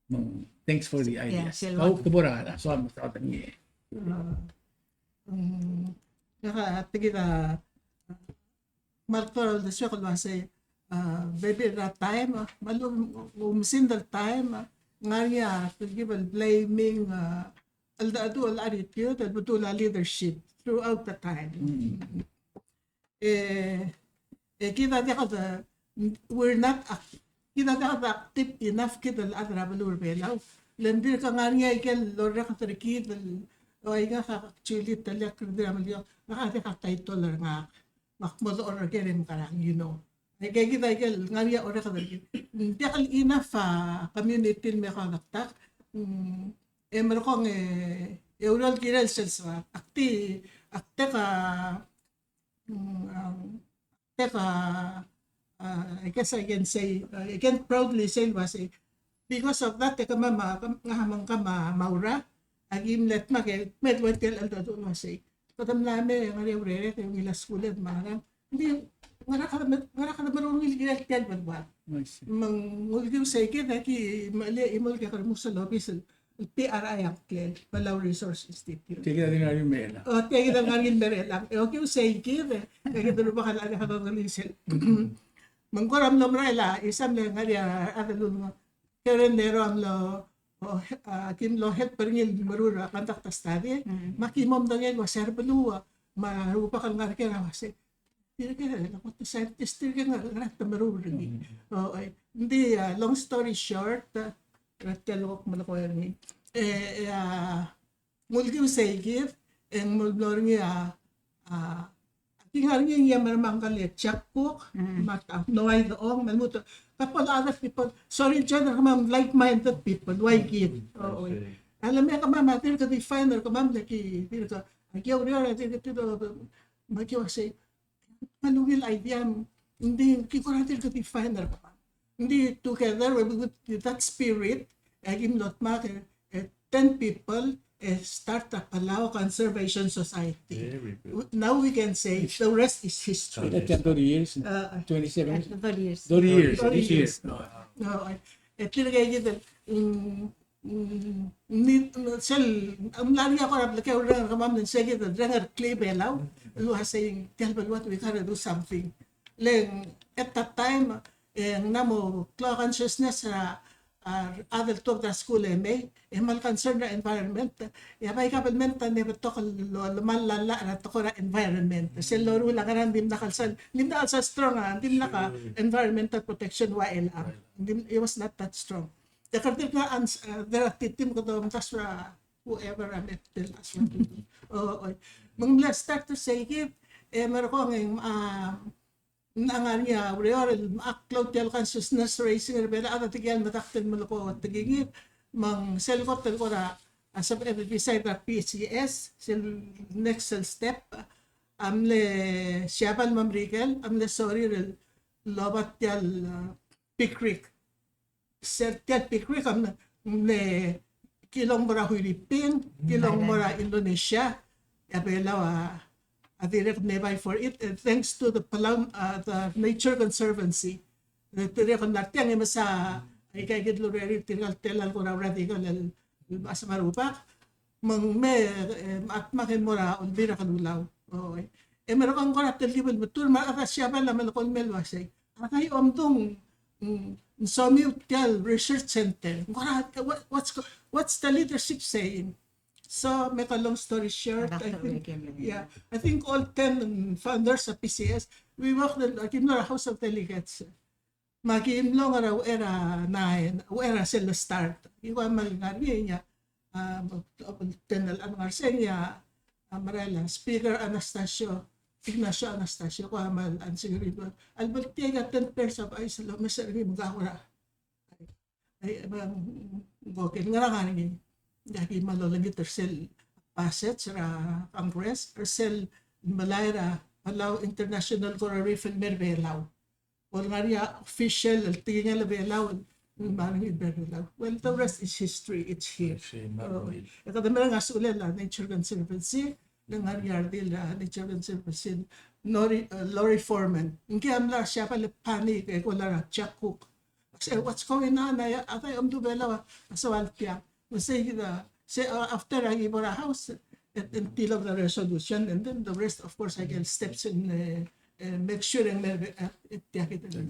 Mm, thanks for the idea. Yeah, sel. Kau te bo er a soam, soam er ngii. Uh, mm, ia, tia kid a, me a kora uldesuek el uasei, uh, bebil er a taem, uh, me a lechub, um, sel taem, uh, ng ngar er ngii a, uh, telkib el blaming, uh, el, el, el attitude, el bedul a leadership throughout the time. Mm. E, e kid a diak de, we're not ac-, kid a diak de active enough kid el chad er a beluu er a Belau. Le ng dirk ngar er ngii a ikel orreked er kid el, o aika, actually, te le kede er a Melekeok, ngak a diak a title er ngak. Me ak mo dechor er ker e mekerang, you know. Aike kid a ikel ngar er ngii a orreked er kid. Ng diak el enough a community el me kodaktak. Mm, e merekong e, e ureor el kirel sel sera. Ak di, ak diak a, Mm, um, diak a, uh, I guess I can say, uh, I can proudly say el uasei, because of that, e kemam a, kem-, ngak me ngkam a Maura, a ki mle dmak e, me a ua tia el cheldecheduch el uasei, kede mla mei e ngar er ngii a urerek e ungil a skuul e de mekerang. Ng di, ngera kede me-, ngera kede meruul el kirel tia el beluad. I see. Me ng ulekiu sei kid e ki mle chimo el kekermus el obis el P R I a ngklel, Palau Resource Institute. Tia kid a di ngar er ngii el mei er chelechang. O, tia kid a ngar er ngii el mei er chelechang. E okiu sei kid, e kid a rubak el chad a kede dulii sel. Me ng kora mlo merael a, isei a mle ngar er ngii a chad el ulengchong. Karen Nero a mlo, o, a, ki mlo help er ngii el meruul a conduct a study. Mm. Me aki mo medengei el uasei a rebeluu, me a rubak el ngar er ker a uasei, tirke, el kot el scientist, tirke ng ngar er ngii a te meruul er ngii. Mm. O, e, ng di, a, long story short, a, er tia el kuk melekoi er ngii. E, e, a, ng ulekiu sei kid, e ng mlo er ngii a, a, ki ngar er ngii a mermang el Jack Cook, mm, me a, a, Noah Idechong, me a lmuut, couple other people. Sorry, John, er kemam like-minded people, ua kid. O, o. A le me kemam a dirk define er kemam le ki, dirk, aki oureor, a dirk, dirk, me aki uasei, me a ungil idea, ng di ki kora dirk define er kemam. Ng di together with, with that spirit, e aki mlo dmak e, e, ten people, e, start a Palau Conservation Society. Very good. W-, now we can say the rest is history. That's thirty years, uh, twenty-seven? Thirty years. Thirty years, thirty years. This year. No, e, e tirke kid, mm, Mm, ni, sel, ng mla er ngii a kora blekeuu el reng er kemam el sei kid el reng er a Belau, el uasei tia el beluad, we gotta do something. Le ng at that time, e ng mla mo klou a consciousness er a, a, a rechad el tuobed er a skuul e mei, e kmal concern er a environment, e a bai government a ng betok el lo-, lolemall a llach er a tekoi er a environment. Sel loruul a ngerang, ng dimlak el sel, ng dimlak el sel strong a, ng dimlak a environmental protection ua el a. Ng dim-, it was not that strong. E kede dirk ngar er a ans-, e, dirk titim kede omdasu er a whoever a me tell us what to do. O, oi. Me ng mle start er sei kid, e merekong e ng, a, ng ngar er ngii a ureor el mla klou tia el consciousness raising er a Belau, a tirke el medakt el melekoi a tekingir, me ng sel kot el kora, a, sebeched el decide er a P C S, sel next el step, a mle Siabal me a Merikel, a mle sorir el loba tia el, uh, picnic. Sel tia el picnic a mle, kilong mo er a Huiriping, kilong mo er a Indonesia, e a Belau a, a dirrek el mle buy for it, and thanks to the Palau, uh, the Nature Conservancy. Dirrek el mla er tiang e mesa, aika kid el urerir tirka el tela el kora radical el, el mesa me a rubak, me ng me, e, me a dmak e mo er a Olbiil er a Kelulau. Oi. E merekong kora telkib el metur, me a rechad er a Siabal a melekoi el mei el uasei, a dai omdung, mm, ng somiu tia el research center. Kora, what, what's, go- what's the leadership saying? So, make a long story short, I think, yeah, I think all ten founders of P C S, we worked in, like, in our House of Delegates. Me aki mlo ngar er a uchei er a nine, uchei er a sel start. Ng kora mal ngar er ngii a, a, ten el ngar er sei a, a, merael a Speaker Anastasio, Ignacio Anastasio, kora mal answer er ngii. A lebo el tia a ten pairs of eyes el omes er ngii me ng kora. Ai, me ng, ng oker ngar er ngii. Aki mal olengit er sel passage er a Congress, er sel melai er a Palau International Coral Reef el mei er a Belau. Bo el ngar er ngii a official el tekingel a Belau el, el mei er a Belau. Well, the rest is history, it's here. E kede mereng a sulel a Nature Conservancy, le ngar er ngii a redil er a Nature Conservancy, Lori, uh, Lori Foreman. Ngii a mla er a Siabal e panic, e ko el ngar er a Jack Cook. Say, what's going on? A dai omdu Belau a soal tiang. Me sei kid a, sei, uh, after aki bo er a House, e, e tilobed a resolution, and then the rest, of course, a ikel steps in, e, e, make sure e ng mei, e, e, tia kid el.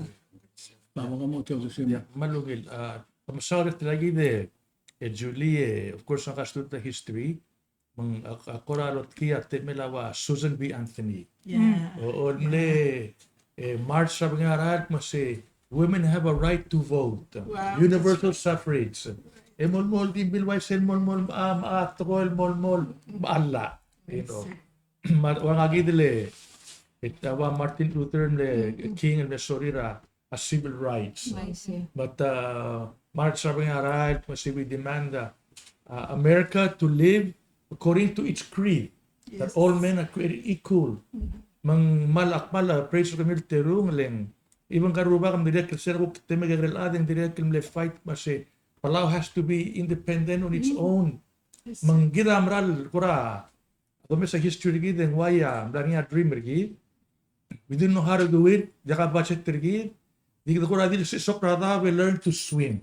Ba, me ng mo tia el session. Yeah, me a ungil, a, me a soal er tia kid e, e Julie, e, of course, ngak a student er a history, me ng, a, a kora lotkii a temel a ua Susan B. Anthony. Yeah. O, o, mle, e, March er a bengarael me sei, women have a right to vote. Wow, universal suffrage. E mol mol di mle uaisei el mol mol, a, a, tekoi el mol mol, a llach, you know. Me a ua ngak kid el, e, a ua Martin Luther el mle king el mle sorir a a civil rights. I see. But, uh, March er a bengarael me sei we demand, uh, uh, America to live according to its creed, that all men are created equal. Me ng kmal, ak kmal appreciate er kemiu el terung, le ng, even ngka el rubak me ng dirrek el sel kuk temel a kekerei el chad e ng dirrek el mle fight me sei Palau has to be independent on its own. Me ng kid a mera el kora domes a history er kid e ng uai a mla er ngii a dream er kid. We didn't know how to do it. Diak a budget er kid. Di kede kora di le sisok er a daob e learn to swim.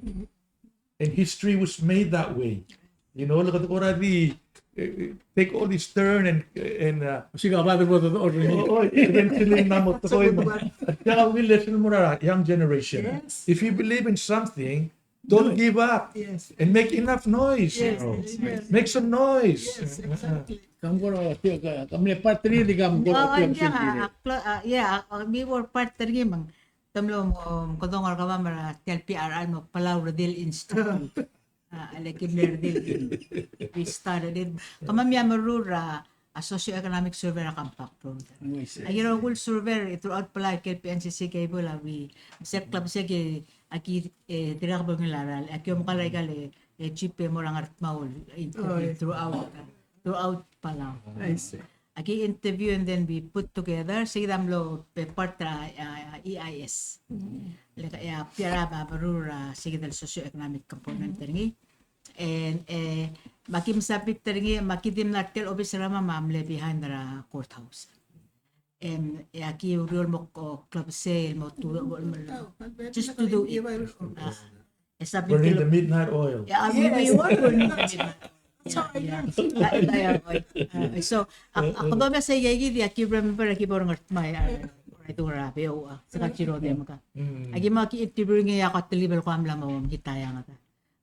And history was made that way. You know, le kede kora di, eh, take all this turn and, and, uh, oh, oh, eventually ng mo tekoi me ng diak a ungil lesson el mo er a young generation. Yes. If you believe in something, don't give up. Yes. And make enough noise, you know. Make some noise. Yes, exactly. Kam kora, ka, ka, kam mle part er ngii di kam kora. Oh, yeah, uh, yeah, uh, we were part er ngii me ng. Te mlo mo, um, kedong er kemam er a tia el P R I el mo Palau Redil Institute. Uh, le ki mle redil. We started it. Kemam a meruul er a a socio-economic survey er a Compact Road. Aki rokui el survey throughout Palau, aike el P N C C cable a ui, me sel klebesei aki, aki, e, dirrek bo el ngilai a rael, aki omekall er aika el, e, jeep e mo er a Ngardmau el interview throughout, throughout Palau. I see. Aki interview and then we put together, sei kid a mlo be part er a, a, a E I S. Le ka, e, a P R I a meruul er a, sei kid el socio-economic component er ngii. And, e, me aki msubmit er ngii, me aki di mla er tia el obis er kemam a mle behind er a courthouse. Em, e aki uriul el mo, o, klebesei el mo tu, just to do it. A, e submit. Burning the midnight oil. Yeah, I mean, we were burning the midnight oil. Yeah, yeah. So, a, a, kede mesa ikakid e aki remember aki bo er a Ngardmau, a, right, er a Beouch, a, se ka chiro di meka. Aki mo aki interview er ngii e a ko telkib el ko mla mo mekngit a eanged.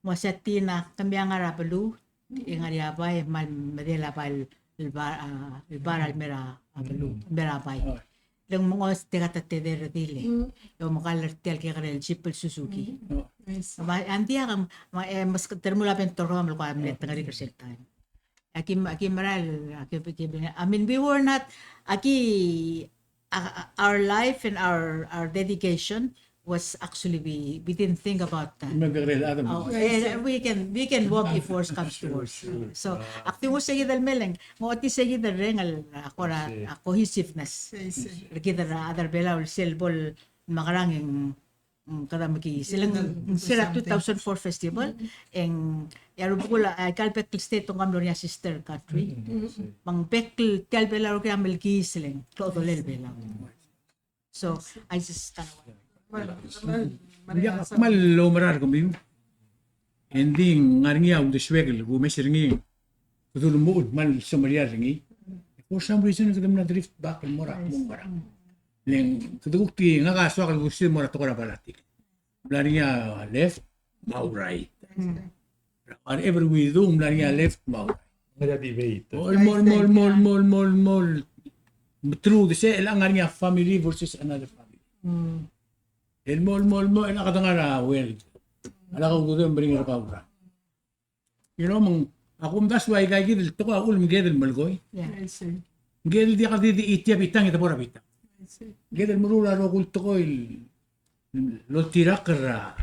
Mo se tia, kemiu a ngar er a beluu, e ngar er a bai, me a medal a bai el, el bar, a, el bar el mei er a beluu, mei er a bai. Le ng mengos te kata te de redil e. E omekall er tia el kekerei el jeep el Suzuki. Me a, ng diak, me, e, meskid a termul a bento er kemam el ko mle tengerik er sel taem. Aki, aki merael, aki, aki, I mean, we were not, aki, a, a, our life and our, our dedication was actually, we, we didn't think about that. Oh, eh, we can, we can walk if worse comes to worse. So, ak di nguu se kid el mle ng, ng ochotii se kid el reng el, a, kora, a, cohesiveness. Er kid er a chad er a Belau el sel bo el mekerang e ng, mm, kede mekiis. E le ng, mm, se er a two thousand four festival, e ng, e a rubekul a, aika el bek el state a mlo er ngii a sister country. Me ng bek el tia el Belau a melkiis e le ng, klou a dolel Belau. So, I just kind of... Ng diak a kmal oumerang er kemiu. E ng di ngar er ngii a uldesuek el kumes er ngii. Kede ulemuchel el kmal semeriar er ngii. For some reason, kede mla drift back el mo er a kmo ngerang. Le ng kede kuk di ngak a soak el kusiu el mo er a tekoi er a politics. Mla er ngii a left, me a right. Whatever we do, mla er ngii a left, me a right. Ngar er a debate. Mo, mo, mo, mo, mo, mo. Through the same, el ngar er ngii a family versus another family. El mo, mo, mo, el ngar er a world. A lak a kuk di meringel er kau er a. You know, me ng, a kumdasu a ika kid el tekoi a uchul me kid el melekoi. Yeah. I see. Kid el diak di, di, di tia bitang, e de bo er a bitang. I see. Kid el meruul a rokui el tekoi el oltirakl er a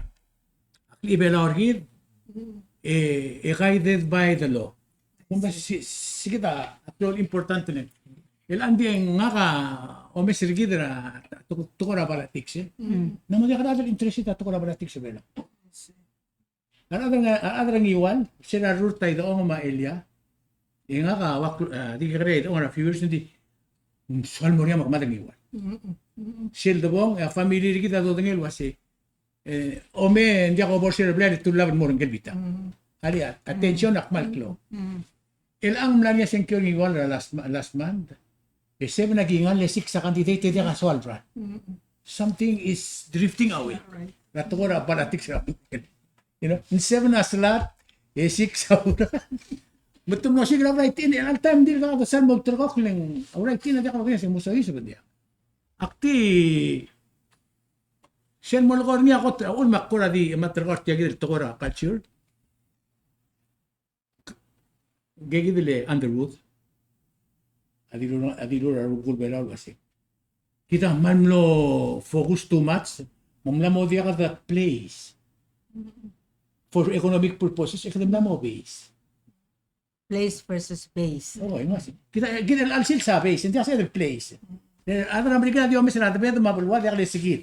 klechibelau er kid, e, e guided by the law. Kumdasu se, se kid a klou el important el. El ng di ngak a omes er kid er a tekoi, tekoi er a politics, e. Ng mo diak a rechad el interested er a tekoi er a politics er a Belau. A rechad er a, a rechad er a Ngiwal, se er a rurt a Idechong me a Elia. E ngak a ua, a, di kekerei a Idechong er a few years, ng di, mm, soal mo er ngii a mekemad er a Ngiwal. Sel debong, e a family er kid a dodengei el uase, e, ome, ng diak bo er sel blai e te ulab el mo er ngike el bitang. Alii, a, attention a kmal klou. Chelechang ng mla er ngii a sengkio er a Ngiwal er a last, last month. E seven a kingall, e six a candidate, e diak a soal el run. Something is drifting away. Right. Er a tekoi er a politics er a, you know, ng seven a slot, e six a run. Me te mlo siik er a write-in, e a time ng dirkak a sal mo ulterekokl e ng, a write-in a diak a kuk se mo soiseb e ng diak. Ak di sel mo lekoi er ngii a kot, a uchul me ak kora di, me a ulterekokl er tia kid el tekoi er a culture. Ngike kid el Underwood a dilu, a dilu er a rubekul Belau el uase, kid a kmal mlo focus too much, me ng mla mo diak a place for economic purposes, e kede mla mo base. Place versus base. Oh, e ng uase, kid a, kid a chelecha el sils a base, e ng diak a sebeched el place. E a rechad er a Merikel a di omes er a debed me a beluad e diak lesekid.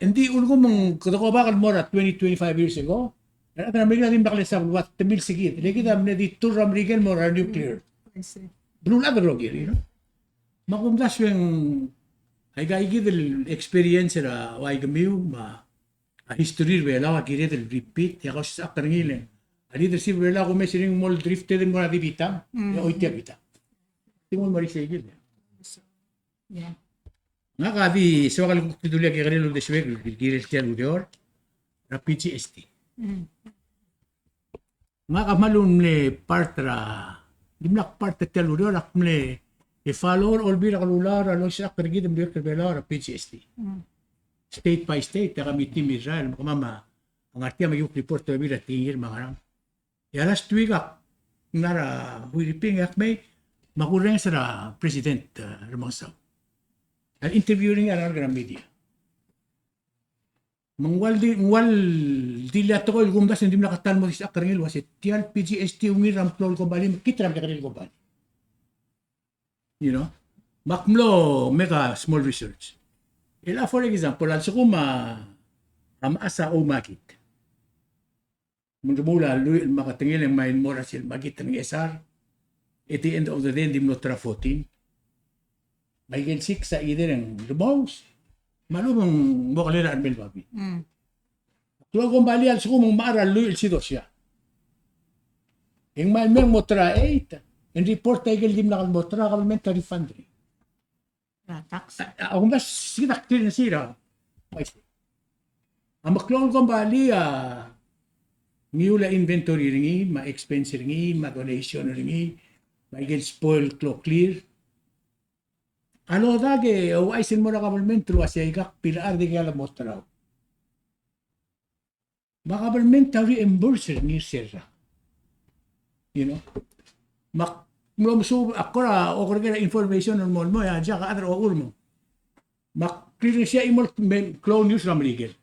Ng di ulekum ng kede go back el mo er a twenty, twenty-five years ago, a rechad er a Merikel a dimlak lesa beluad, te milsekid. Le kid a mle di tour er a Merikel el mo er a nuclear. I see. Beluulechad el rokir, you know. Me a kumdasu e ng aika kid el experience er a ua ikemiu, me a history er a Belau a kired el repeat, e a kausisechakl er ngii el, a leadership er a Belau a kumes er ngii el mo drifted el mo er a di bitang, e oitii a bitang. Di mo meriseikid. Yeah. Ngak a di soak el kuk di dulii a kekerei el uldesuek el kirel tia el ureor er a P G S T. Ngak a kmal mle part er a, dimlak part er tia el ureor, ak mle, e, follow er a Olbiil er a Kelulau er a loisechakl er kid el mle Belau er a P G S T. State by state, e a committee me Israel, me kemam a ngar tia me ki kuk report er a Olbiil er a tekingir me a ngerang. E a last week ak mla er a Huiriping e ak mei, me ak urrenges er a President, e, Remengesau. A interview er ngii a ngalek er a media. Me ng ua di, ng ua di le a tekoi el kumdasu e ng dimlak a ta el mo di sechakl er ngii el uase tia el P G S T a ungil er a meklou el kombalii, me kid er a mekekerei el kombalii. You know? Me ak mlo make a small research. E le, for example, a lsekum a mechas a oumakit. Me ng remuul a lluich el maketengel e ng mei el mo er a sel makit er a Ngchesar. At the end of the day, ng di mlo ta er a fourteen. Me aike el six a either e ng remous, me a lechub e ng mo kelel a chermel babii. Mm. Klou el kombalii a lsekum ng mechar a lluich el sidosia, e ng mei el mo ta er a eight, e ng report aike el dimlak el mo ta er a, government a refund er ngii. A tax. A, a, a kumdasu se kid a clearance er a. A meklou el kombalii a ngiul a inventory er ngii, me a expense er ngii, me a donation er ngii, me aike el spoil el klou el clear. A lodak e ouchais el mo er a government el uase aikakid a bilechar e dikea le mo terau. Me a government a reimburse er ngii er sel rak. You know? Me ak mlo mesuub, ak kora oker er a information el mo, el mo, e a Jack a chad er a ochur me. Me ak clear er sei a chimo el me klou el news er a Merikel.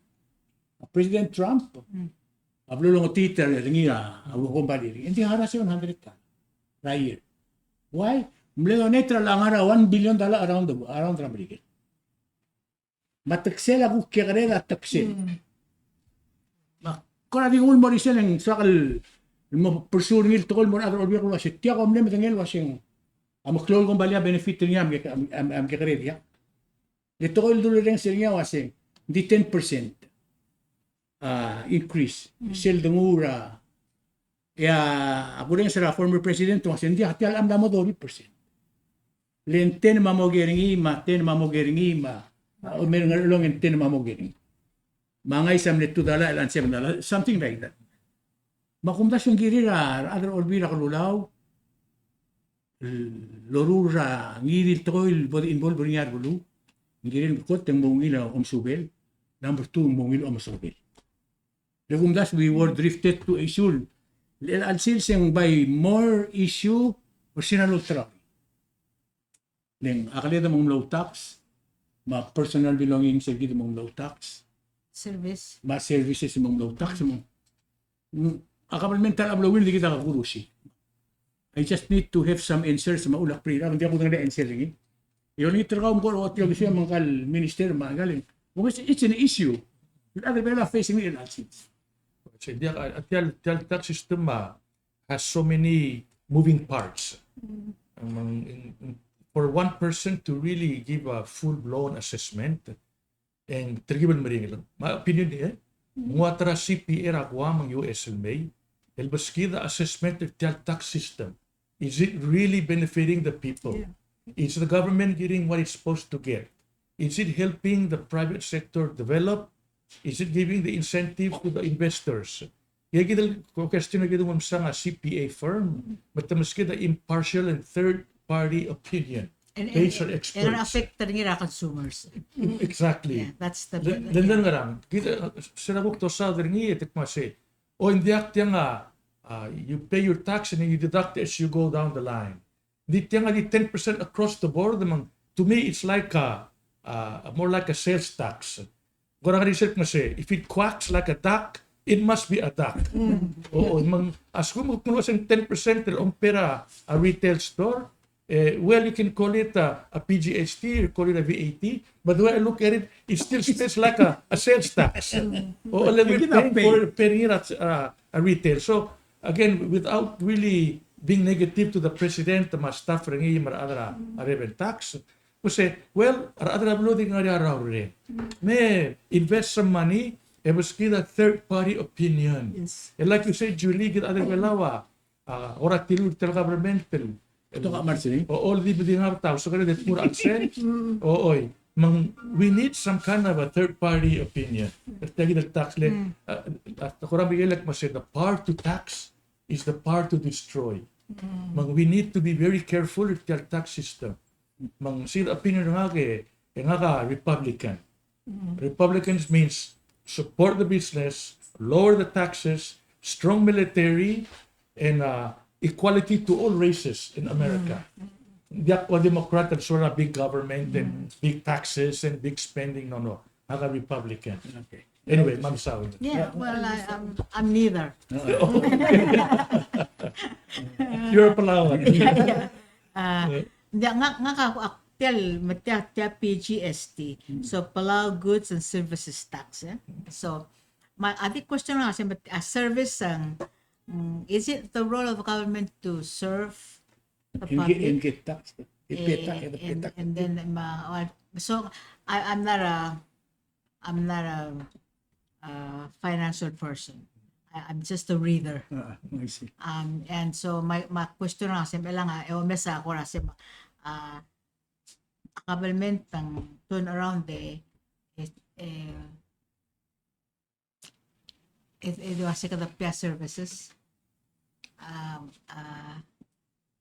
A President Trump a blo longetiterir er ngii a, a ua kombalii er ngii. Ng di ngar er a seven hundred dollar er a year. Why? Mle donate er a ngar er a one billion dollar around the, around er a Merikel. Me a teksel a kuk kekerei a teksel. Me a kora di nguu el mo er isei e ng soak el mo pursue er ngii el tekoi el mo er a rechad er a Olbiil el uase tia kom mle medengei el uase ng a meklou el kombalii a benefit er ngii a mke-, a, a, a mkekerei er ngii. Le tekoi el dulorrenges er ngii a uase ng di ten percent a increase. Sel denguu er a, e a kurrenges er a former president a uase ng diak, tia el mla mo thirty percent. Le ng ten me a mo ker er ngii, me a ten me a mo ker er ngii, me a, a, omer er a Ngerchelong e ng ten me a mo ker er ngii. Me a ngais a mle two dollar, el ng seven dollar, something like that. Me a kumdasu e ng kirir a rechad er a Olbiil er a Kelulau el loruul er a ngii di el tekoi el bo de involve er ngii a rebeluu. Ng kirir el kot e ng mo ungil a omesubel. Number two, ng mo ungil a omesubel. Le kumdasu we were drifted to issue el, el chelecha el sils e ng by more issue er sel lolterau. Le ng a keled me ng mlo tax, me a personal belongings er kid me ng mlo tax. Service. Me a services me ng mlo tax, me ng, mm, a government a mlo win di kid a kurusi. I just need to have some answers me a ulak prira, ng diak kudengei a answer er ngii. E olengit er kau me kora otiokisii me ngkal minister me ngkal, because it's an issue. Other people are facing it in actions. Sei, diak, a, a, tia el, tia el tax system a has so many moving parts. Mm. Among, in, in, for one person to really give a full-blown assessment, e ng telkib el meringel. My opinion, e, mm, ng ua ta er a C P A er a Guam me a U S el mei, el beskid a assessment er tia el tax system. Is it really benefiting the people? Yeah. Is the government getting what it's supposed to get? Is it helping the private sector develop? Is it giving the incentive to the investors? E kid el question er kid el mo mesa a C P A firm, me te meskid a impartial and third party opinion. And, and, based on experts. And affect er ngii a consumers. Exactly. Yeah, that's the, then, then, yeah. Then ngerang, kid, uh, se er a kuk dosaod er ngii e te kmo sei, o, ng diak tiang a, uh, you pay your tax and then you deduct as you go down the line. Di tiang a di ten percent across the board, me ng, to me, it's like a, a, a more like a sales tax. Ng kora ngar er ngii sel kmo sei, if it quacks like a duck, it must be a duck. Mm. Oo, me ng, a lsekum ke kmo ng uaseng ten percent el compare a, a retail store, eh, well, you can call it a, a P G S T, you call it a V A T, but the way I look at it, it still smells like a, a sales tax. Mm. Oo, like we're paying for, paying it at, uh, a retail. So, again, without really being negative to the president, me a staff er ngii me a rechad er a, a revenue tax, ko se, well, a rechad er a beluu a di ngar er ngii a rraurreng. Me invest some money, e beskid a third party opinion. Yes. And like you say, Julie, kid a rechad er a Belau a, a, kora tilul tia el government el, el, o, o, di bedingar tau, so kede pur absent. O, oi. Me ng, we need some kind of a third party opinion. Er tia kid el tax le, a, a, kora Miguel el kmo se, the power to tax is the power to destroy. Mm. Me ng, we need to be very careful with the tax system. Me ng, sei a opinion er ngak e, e ngak a Republican. Mm. Republicans means support the business, lower the taxes, strong military, and, uh, equality to all races in America. Mm. Diak kuk a Democrat el sort of big government and big taxes and big spending. No, no. Ngak a Republican. Okay. Anyway, Ma'am Sawi. Yeah, well, I, I'm, I'm neither. You're a Palauan. Uh, yeah, ngak, ngak a, a, tia el, me tia, tia P G S T. So, Palau Goods and Services Tax, eh? So, my, a di question er ngak a se, a service, um, mm, is it the role of government to serve the public? And get, and get tax. E pay tax, e pay tax. And then, ma, so, I, I'm not a, I'm not a, a financial person. I, I'm just a reader. Ah, I see. Um, and so my, my question er ngak a se, me chelechang e omes a kora se, uh, government a turn around the, eh, eh, e, e di ua se kede pay a services. Um, uh,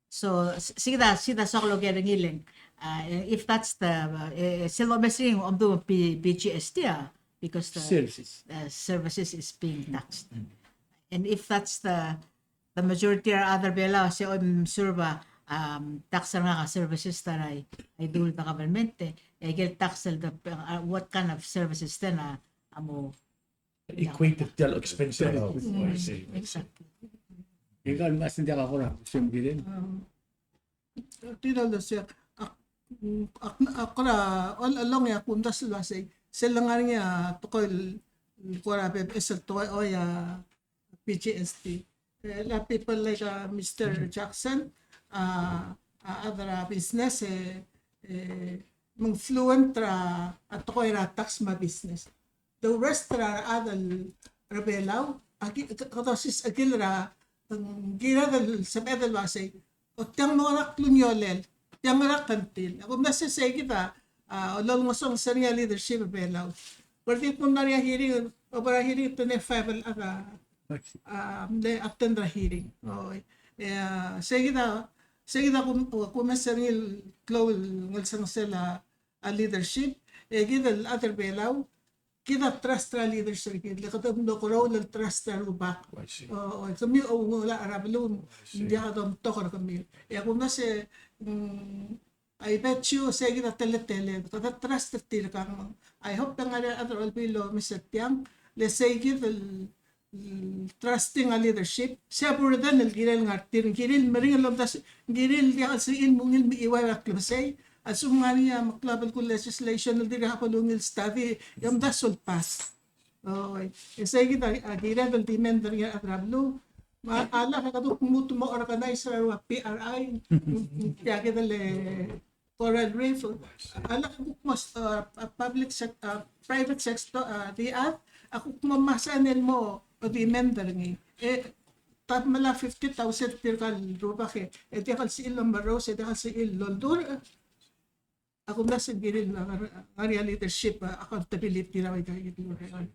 so, s-, sei kid a, sei kid a soak el oker er ngii el, uh, if that's the, uh, e, sel domes er ngii a omdu P-, P G S T, uh, because the, services, uh, services is being taxed. Mm. And if that's the, the majority er a rechad er a Belau a se, o, mm, serve a, um, tax er ngak a services that I, I do with the government, e, e aike el tax el the, uh, what kind of services then a, a mo equate tia el expense er a, mm, I see. Exactly. Ika el mas ng diak a kora, se ng kirel. Um, tia el se, ak, ak, ak kora, all along e ak kumdasu el uasei, sel lengar er ngii a tekoi el, el kora bebeches el tekoi a P G S T. E, a lot of people like, uh, Mister Jackson, uh, a other, uh, business, e, e, me ng fluent er a, a tekoi er a tax me a business. The rest er a rechad er a Belau, aki, kede osisechakl er a, ng kired el sebeched el uasei, o tiang mo er a klungiolel, tiang er a kngtil. Ak omdasu e sei kid a, a, olengesonges er ngii a leadership er a Belau. Kede di kuk mla er ngii a hearing, over a hearing, twenty-five el chad a, a, mle attend er a hearing. Oi. E, a, sei kid a, sei kid a kum-, kumes er ngii el klou el ngelsengesel a, a leadership, e kid el chad er a Belau, kid a trust er a leaders er kid, le kede mlo grow el trust er a rubak. O, o, kemiu a oungerachel er a beluu, ng diak domtok er kemiu. E ak omdasu e, mm, I bet you, sei kid a teletelel, kede trust er tirkang. I hope e ng ngar er ngii a rechad er a Olbiil el omes er tiang, le sei kid el, mm, trusting a leadership, se a burden el kirel ngar er tir, ng kirel meringel el omdasu, ng kirel diak el sebechir el mo ungil me chiuaiu a klebesei, a lsekum ng ngar er ngii a meklou a belkul el legislation el dirkak bo lungil study, e omdasu el pass. Oi, e sei kid a, a kired el demand er ngii a rechad er a beluu. Me a lak e kede kuk mo, mo organize er a rua P R I, tia kid el, e, Coral Reef, a lak e kuk mo, uh, a public sec-, uh, private sector, uh, di a, a kuk mo mesaul el mo demand er ngii. E, ta mla fifty thousand tirka el rubak e, e diak el sebechir el omerous, e diak el sebechir el oldurech. Ak omdasu e ng kirel ngar, ngar er ngii a leadership, uh, accountability er a ika kid el ureor.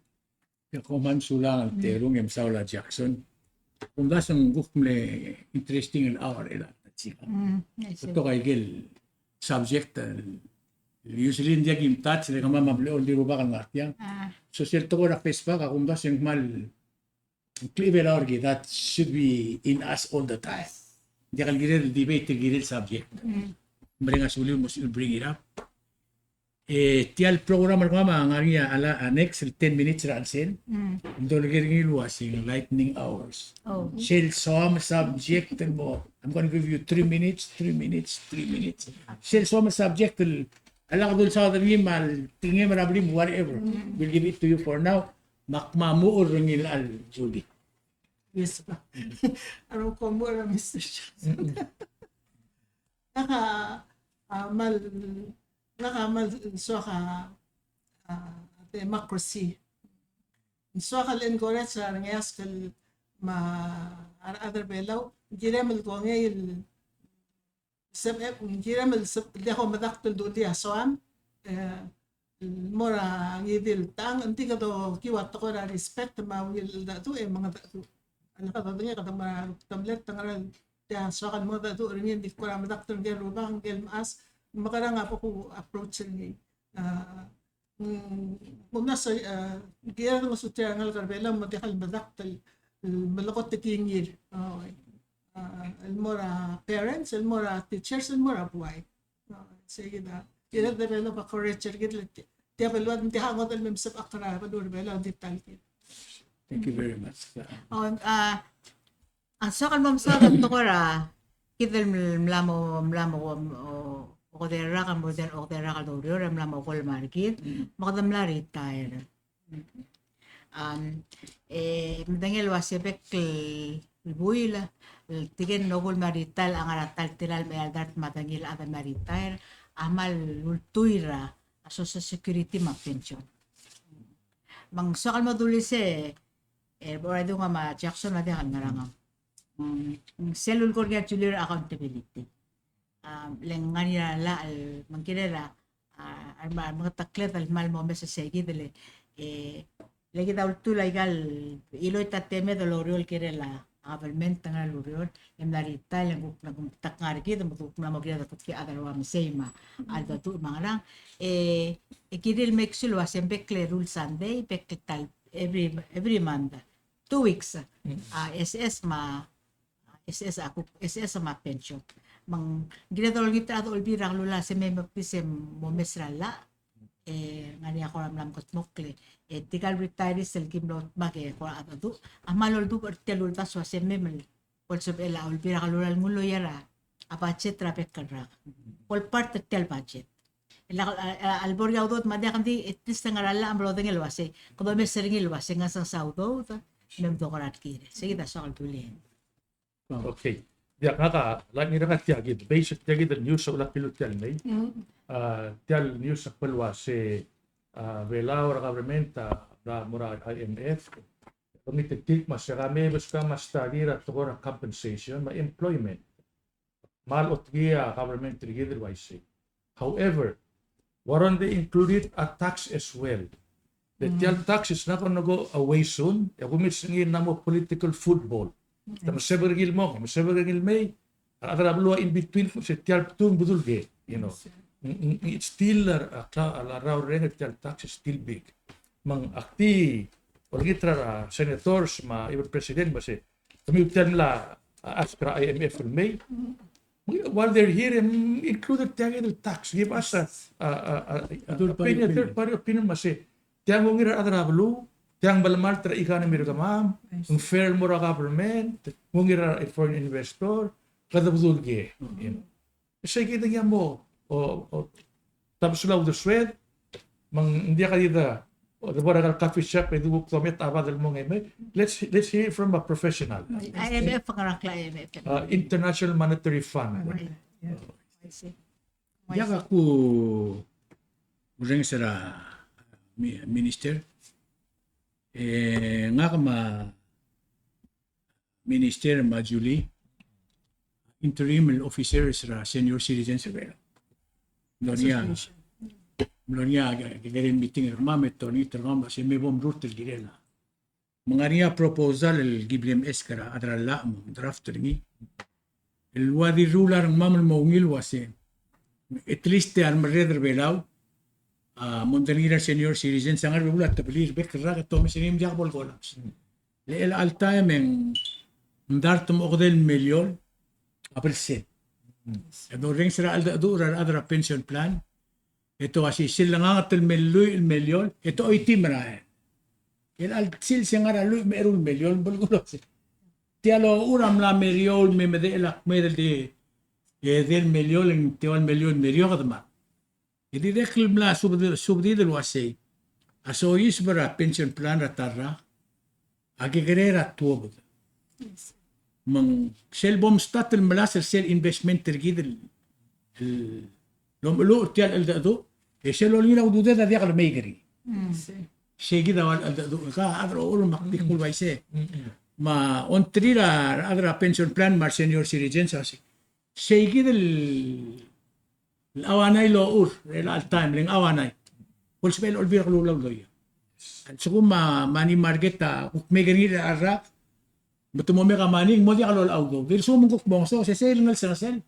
Ak kmal mesulang el terung e mesaul a Jackson. Ak omdasu e ng kuk mle interesting el hour er a, a chika. Mm, I see. Betok a ikel subject el usually ng diak kim touch, le kemam a mle oldi el rubak el ngar tiang. Ah. So sel tekoi er a Facebook, ak omdasu e ng kmal klechibelau er kid, that should be in us all the time. Ng diak el kirel debate, kirel subject. Mm. Mereng a suliu el mo sebechir el bring it up. E tia el program er kemam a ngar er ngii a, a next el ten minutes er a chelsel. Mm. Ng dolekoi er ngii el uasei lightning hours. Oh. Sel soam el subject el mo, I'm gonna give you three minutes, three minutes, three minutes. Sel soam el subject el, a lak dul saod er ngii me a le tekingem er a blim, whatever. Mm. We'll give it to you for now. Me ak mo omuchel er ngii el Julie. Yes, pa. A rokui a mo er a Mister Johnson. Ngak a, a, kmal, ngak a kmal soak a, a, democracy. Soak el encourage a rengeasek el me a rechad er a Belau, kirem el kongei el sebechem, kirem el sebechem el diak a medakt el dulii a soam, e, el mo er a ngii di el tang, ng di kede okiu a tekoi er a respect me a ungil cheldecheduch e mengedecheduch. A lak kede medengei kede mo er a rukdemel e te ngar er ngii a soak el mo mengedecheduch er ngii, ng di kora medakt er ngii el rubak, ngii el mechas, mekerang a bo ku approach er ngii. A, mm, kumdasu, a, kired el ngosuterir a rengalek er a Belau me ng diak el medakt el, el melekoi a tekingir. O, a, el mo er a parents, el mo er a teachers, el mo er a buai. A, sei kid a, kired el develop a courage er kid el, tia, tia beluad, ng diak a ngodech el me mesebechakl er a beluu er a Belau, ng di ta el kid. Thank you very much. O, a, a soak el mo mesaod a tekoi er a kid el mla mo, mla mo, o, okedei el rak, mo okedei el rak el doureor, e mla mo okolem er kid, me kede mla retire. Am, e, medengei el uase bek el buil, el tirke el rokui el mla retire, a ngar er a ta el telael me a eldart me a dengil a chad el mla retire, a kmal ultuil er a Social Security me a pension. Me ng soak el mo dulii se, e, bo er a idung me a Jackson me a diak el ngerang. Mm, sel lulekoi er ngii a Julie er a accountability. A, le ng ngar er ngii a llach el, me ng kirel a, a, a, a remengetekled el kmal mo omes er sei kid el, e, le kid a ultuil a ikal, chiloit a temed el oureor el kirel a, a government er a ngar er a ureor, e mla retire, e ng kuk, ng kuk ta ngar er kid, me kuk mla mo kired el kuk tia el chad el ua mesei me a, a cheldecheduch me a ngerang, e, e kirel make sure el uase bek el eru el Sunday, bek el ta el every, every month, two weeks, mm, a, S S me a, S S a kuk, S S me a pension. Me ng kired el olengit er a rechad er a Olbiil er a Kelulau el se mei me kbis e mo omes er a llach. E, ngar er ngii a kora mla mekedmokl e, e, tirka el retirees el kim lo dmak e kora cheldecheduch a kmal oldubech er tia el uldasu el se mei me bo lsebechel a Olbiil er a Kelulau el nguu el loia er a budget er a bek el rak. Bo le part er tia el budget. El a, a, a, a lebo er ngii a udoud me a diak, ng di, at least ng ngar er a llach a mlo medengei el uasei, kede omes er ngii el uasei, ng ngasech a udoud me mdongor a rekil. Sei kid a soak el dulii. Okay. Diak, ngak a, like, ngii er ngak a tia kid, based er tia kid el news a ulak kilu tia el mei. Mm. A, tia el news a kmo el uasei, a, Belau er a government a, a, mo er a I M F. Kemiu a tir me se kemiu a mle study er a tekoi er a compensation me a employment. Me a lotkii a government er kid el uaisei. However, why don't they include it a tax as well? Le tia el tax is not gonna go away soon. E kemiu a sengkio el mo political football. Te mesebek er ngii el mong, mesebek er ngii el mei. A rechad er a beluu a in between, se tia el bdu ng bedul ke, you know. Mm, mm, it's still a, a, a, a rrau el reng, tia el tax is still big. Me ng ak di olengit er a senators me a even president me se, kemiu tia el mla, a, ask er a I M F el mei. While they're here, em, include tia kid el tax. Give us a, a, a, a, a opinion, third party opinion me se, tia ng ungil er a rechad er a beluu, tia ng belemalt er a economy er kemam, ng fair el mo er a government, ng ungil er a foreign investor, kede bedul ke. You know. Sei kid a mo, o, o, tabesul a uldesued, me ng diak a di de, o, de bo er a coffee shop, e di kuk domet a bad el mong e mei. Let's, let's hear it from a professional. I M F, ngar er a I M F. Uh, International Monetary Fund. Right. Yeah. I see. Diak a kurrenges er a mi-, minister. E, ngak me a Minister me a Julie, interim el officers er a senior citizens er a Belau. Mlo er ngii a, mlo er ngii a ke-, kekerei el meeting er kemam, e te olengit er kemam el uasei me bo mrurt el kirel a. Me ng ngar er ngii a proposal el ki bla lemesk er a chad er a llach me ng draft er ngii. El ua di rruul a rengmam el mo ungil el uasei, at least a remerreder er a Belau a mo medengei er a senior citizens a ngar er a bebul a tebelir, bek el rak e te omes er ngii me ng diak bo le collapse. Le chelecha el taem e ng dart me a okedei el miliol a percent. E dorrenges er a cheldecheduch er a rechad er a pension plan, e te uasei sel lenganget el me lluich el miliol, e te choitii merael. E chelecha el sils e ngar er a lluich me a eru el miliol, bo le kulosi. Tia el ochur a mla me er eou el me medechel a kmeed el di, e, edei el miliol, e ng teua el miliol el me er eou kede mad. E dirrek el mla subed-, subedid el uasei a soiseb er a pension plan er a ta el rak a kekerei er a tuobed. Me ng sel bo mstart el melasem er sel investment er kid el, el omeluchel er tia el cheldecheduch, e sel olengit a ududed a diak lemeik er ngii. Sei kid a ua el cheldecheduch, ka a chad er a ochur me ak di kmo el uaisei. Me a ongtir a rechad er a pension plan me a re senior citizens a sei. Sei kid el el auanai el ochur er chelecha el taem, le ng auanai. Bo lsebechel a Olbiil er a Kelulau el doia. A lsekum a money market a kuk mei er ngii er a rak, me te mo mei a money, ng mo diak lolecha udoud. Di lsekum ng kuk mo ngeso, se sel ngelsengesel, ng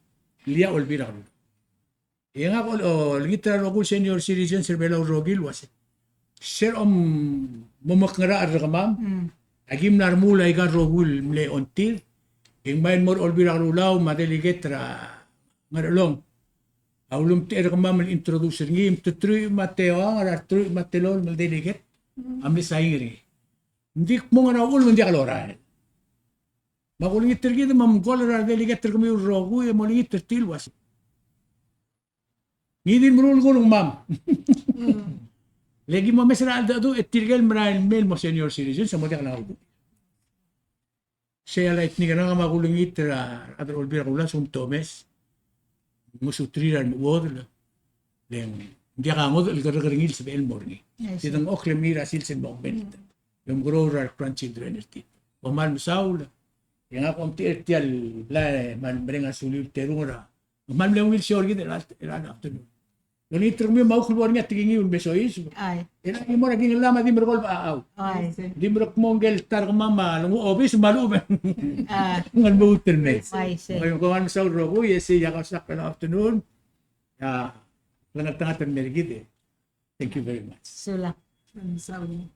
lilia Olbiil er a Kelulau. E ngak a olengit er a rokui el senior citizens er a Belau el rokir el uasei, sel om-, mo mekngerachel er kemam, aki mla remuul aika el rokui el mle ongtir, e ng mei el mo er a Olbiil er a Kelulau me a delegate er a Ngerchelong a ulemtechei er kemam el introduce er ngii, me te truich me a teua, ngar er a truich me a telolem el delegate a mle sain er ngii. Ng di kmo ngera uchul me ng diak lorael. Me ak olengit er kid me mkol er a delegate er kemiu el rokui e molengit er tir el uasei, ngii di el meruul el kmo ng mam. Le ki mo mes er a cheldecheduch e tirke el merael el mei el mo senior citizens a mo diak el ngar er a udoud. Sei a lightning er ngak me ak olengit er a rechad er a Olbiil er a Kelulau a lsekum te omes, ngosuterir a remechuodel, le ng diak a ngodech el kerrekerngii el sebechel el mo er ngii. Tia dengchokl el mei er a sils el mo augment. E omekeroul er a re grandchildren er tir. Kom kmal mesaul. E ngak a omtechei er tia el blai me a mereng a suliu el terung er a Ng kmal mle ungil show er kid er a, er a afternoon. Olengit er kemiu me a kuk bo er ngii a tekingiu el me soiseb. Ai. E a ki mo er a kingellem a di merekong el bechachau. Ai. Di merekmo ngike el ta er kemam a lenguu a obis me a lechub e ng lmuut el mei. Ai, sei. Kom kmal mesaul el rokui, e sei a kau sel afternoon. A klengeltengat el mei er kid. Thank you very much. Sulang. Mesaul.